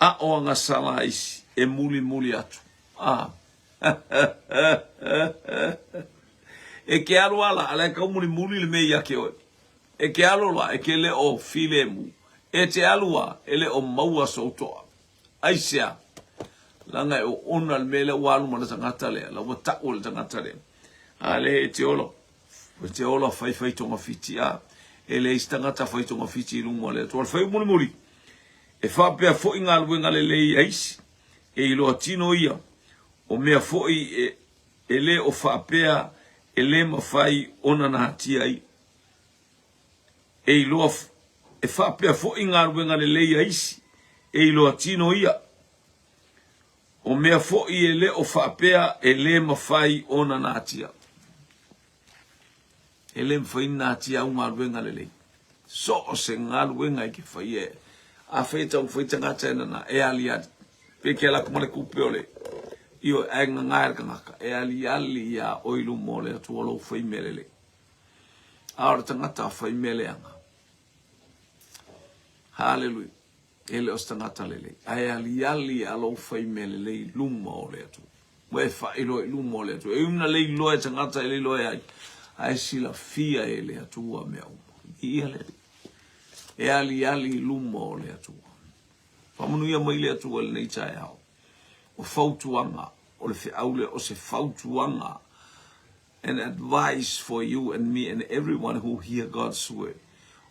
a o agasala isi e mulimuli atu, a, e ke alu ala, a la e kau mulimuli le mea ia te oe, e ke alo la, e ke le o filemu, e te alu a, e le o maua sou toa. Aisea? Leaga e oona le mea lea ua alu ma le tagata lea, la ua tau e le tagata lea. A lea e te ola, e te ola faifai togafiti, a e leai se tagata fai togafiti i luga o le Atua. O le fai mulimuli, e faapea foi galuega lelei a isi, e iloa tino ia, o mea foi e, e le o faapea e le mafai ona natia ai. E iloa, e faapea foi galuega lelei a isi, e iloa tino ia. O mea foi e le o faapea e le mafai ona natia. E le mafai ona natia au galuega lelei. So o se galuega e ke faia e. Afai e taumafai tagata e nana, e aliali. Pe ke ala atu ma le tupe o le ioe, ae gagae le tagata, e aliali iā oe i luma o le Atua lou fai mea lelei. A o le tagata fai mea leaga. Haleluia. E le o se tagata lelei. Ae aliali a lou fai mea lelei i luma o le Atua. Ua e faailoa i luma o le Atua. E ui na le iloa e tagata e le iloa e ai. Ae silafia e le Atua mea uma. Viia le Alii. E aliali i luma o le Atua. Faamanuia mai le Atua i lenei taeao. O fautuaga, o le feau lea, o se fautuaga An advice for you and me and everyone who hear God's word.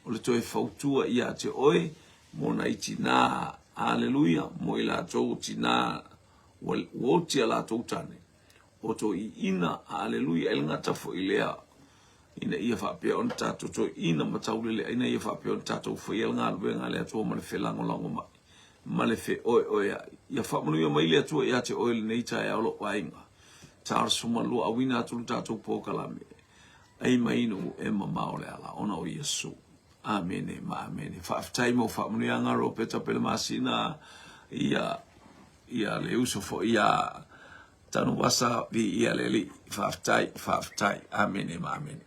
O le toe fautua ia te oe mo nai tinā, aleluia, mo i latou o tinā ua oti a latou tane, o to iina, aleluia, e le gata foi lea, ina ia faapea ona tatou toeina ma tauleleaina ia faapea ona tatou faia le galuega a le Atua ma le felagolagomai, ma le feoeoeai. Ia faamanuia mai le Atua ia te oe i lenei taeao lou aiga. Charles Sumalua, auina atu le tatou polokalame. Ai mai inu e mamao le ala ona o Iesu. Amene ma amene. Faafetai mo faamanuiaga Ropeta Pelemasina ia ia le uso foi ia Tanuvasa viia le Alii. Faafetai, faafetai. Amene ma amene.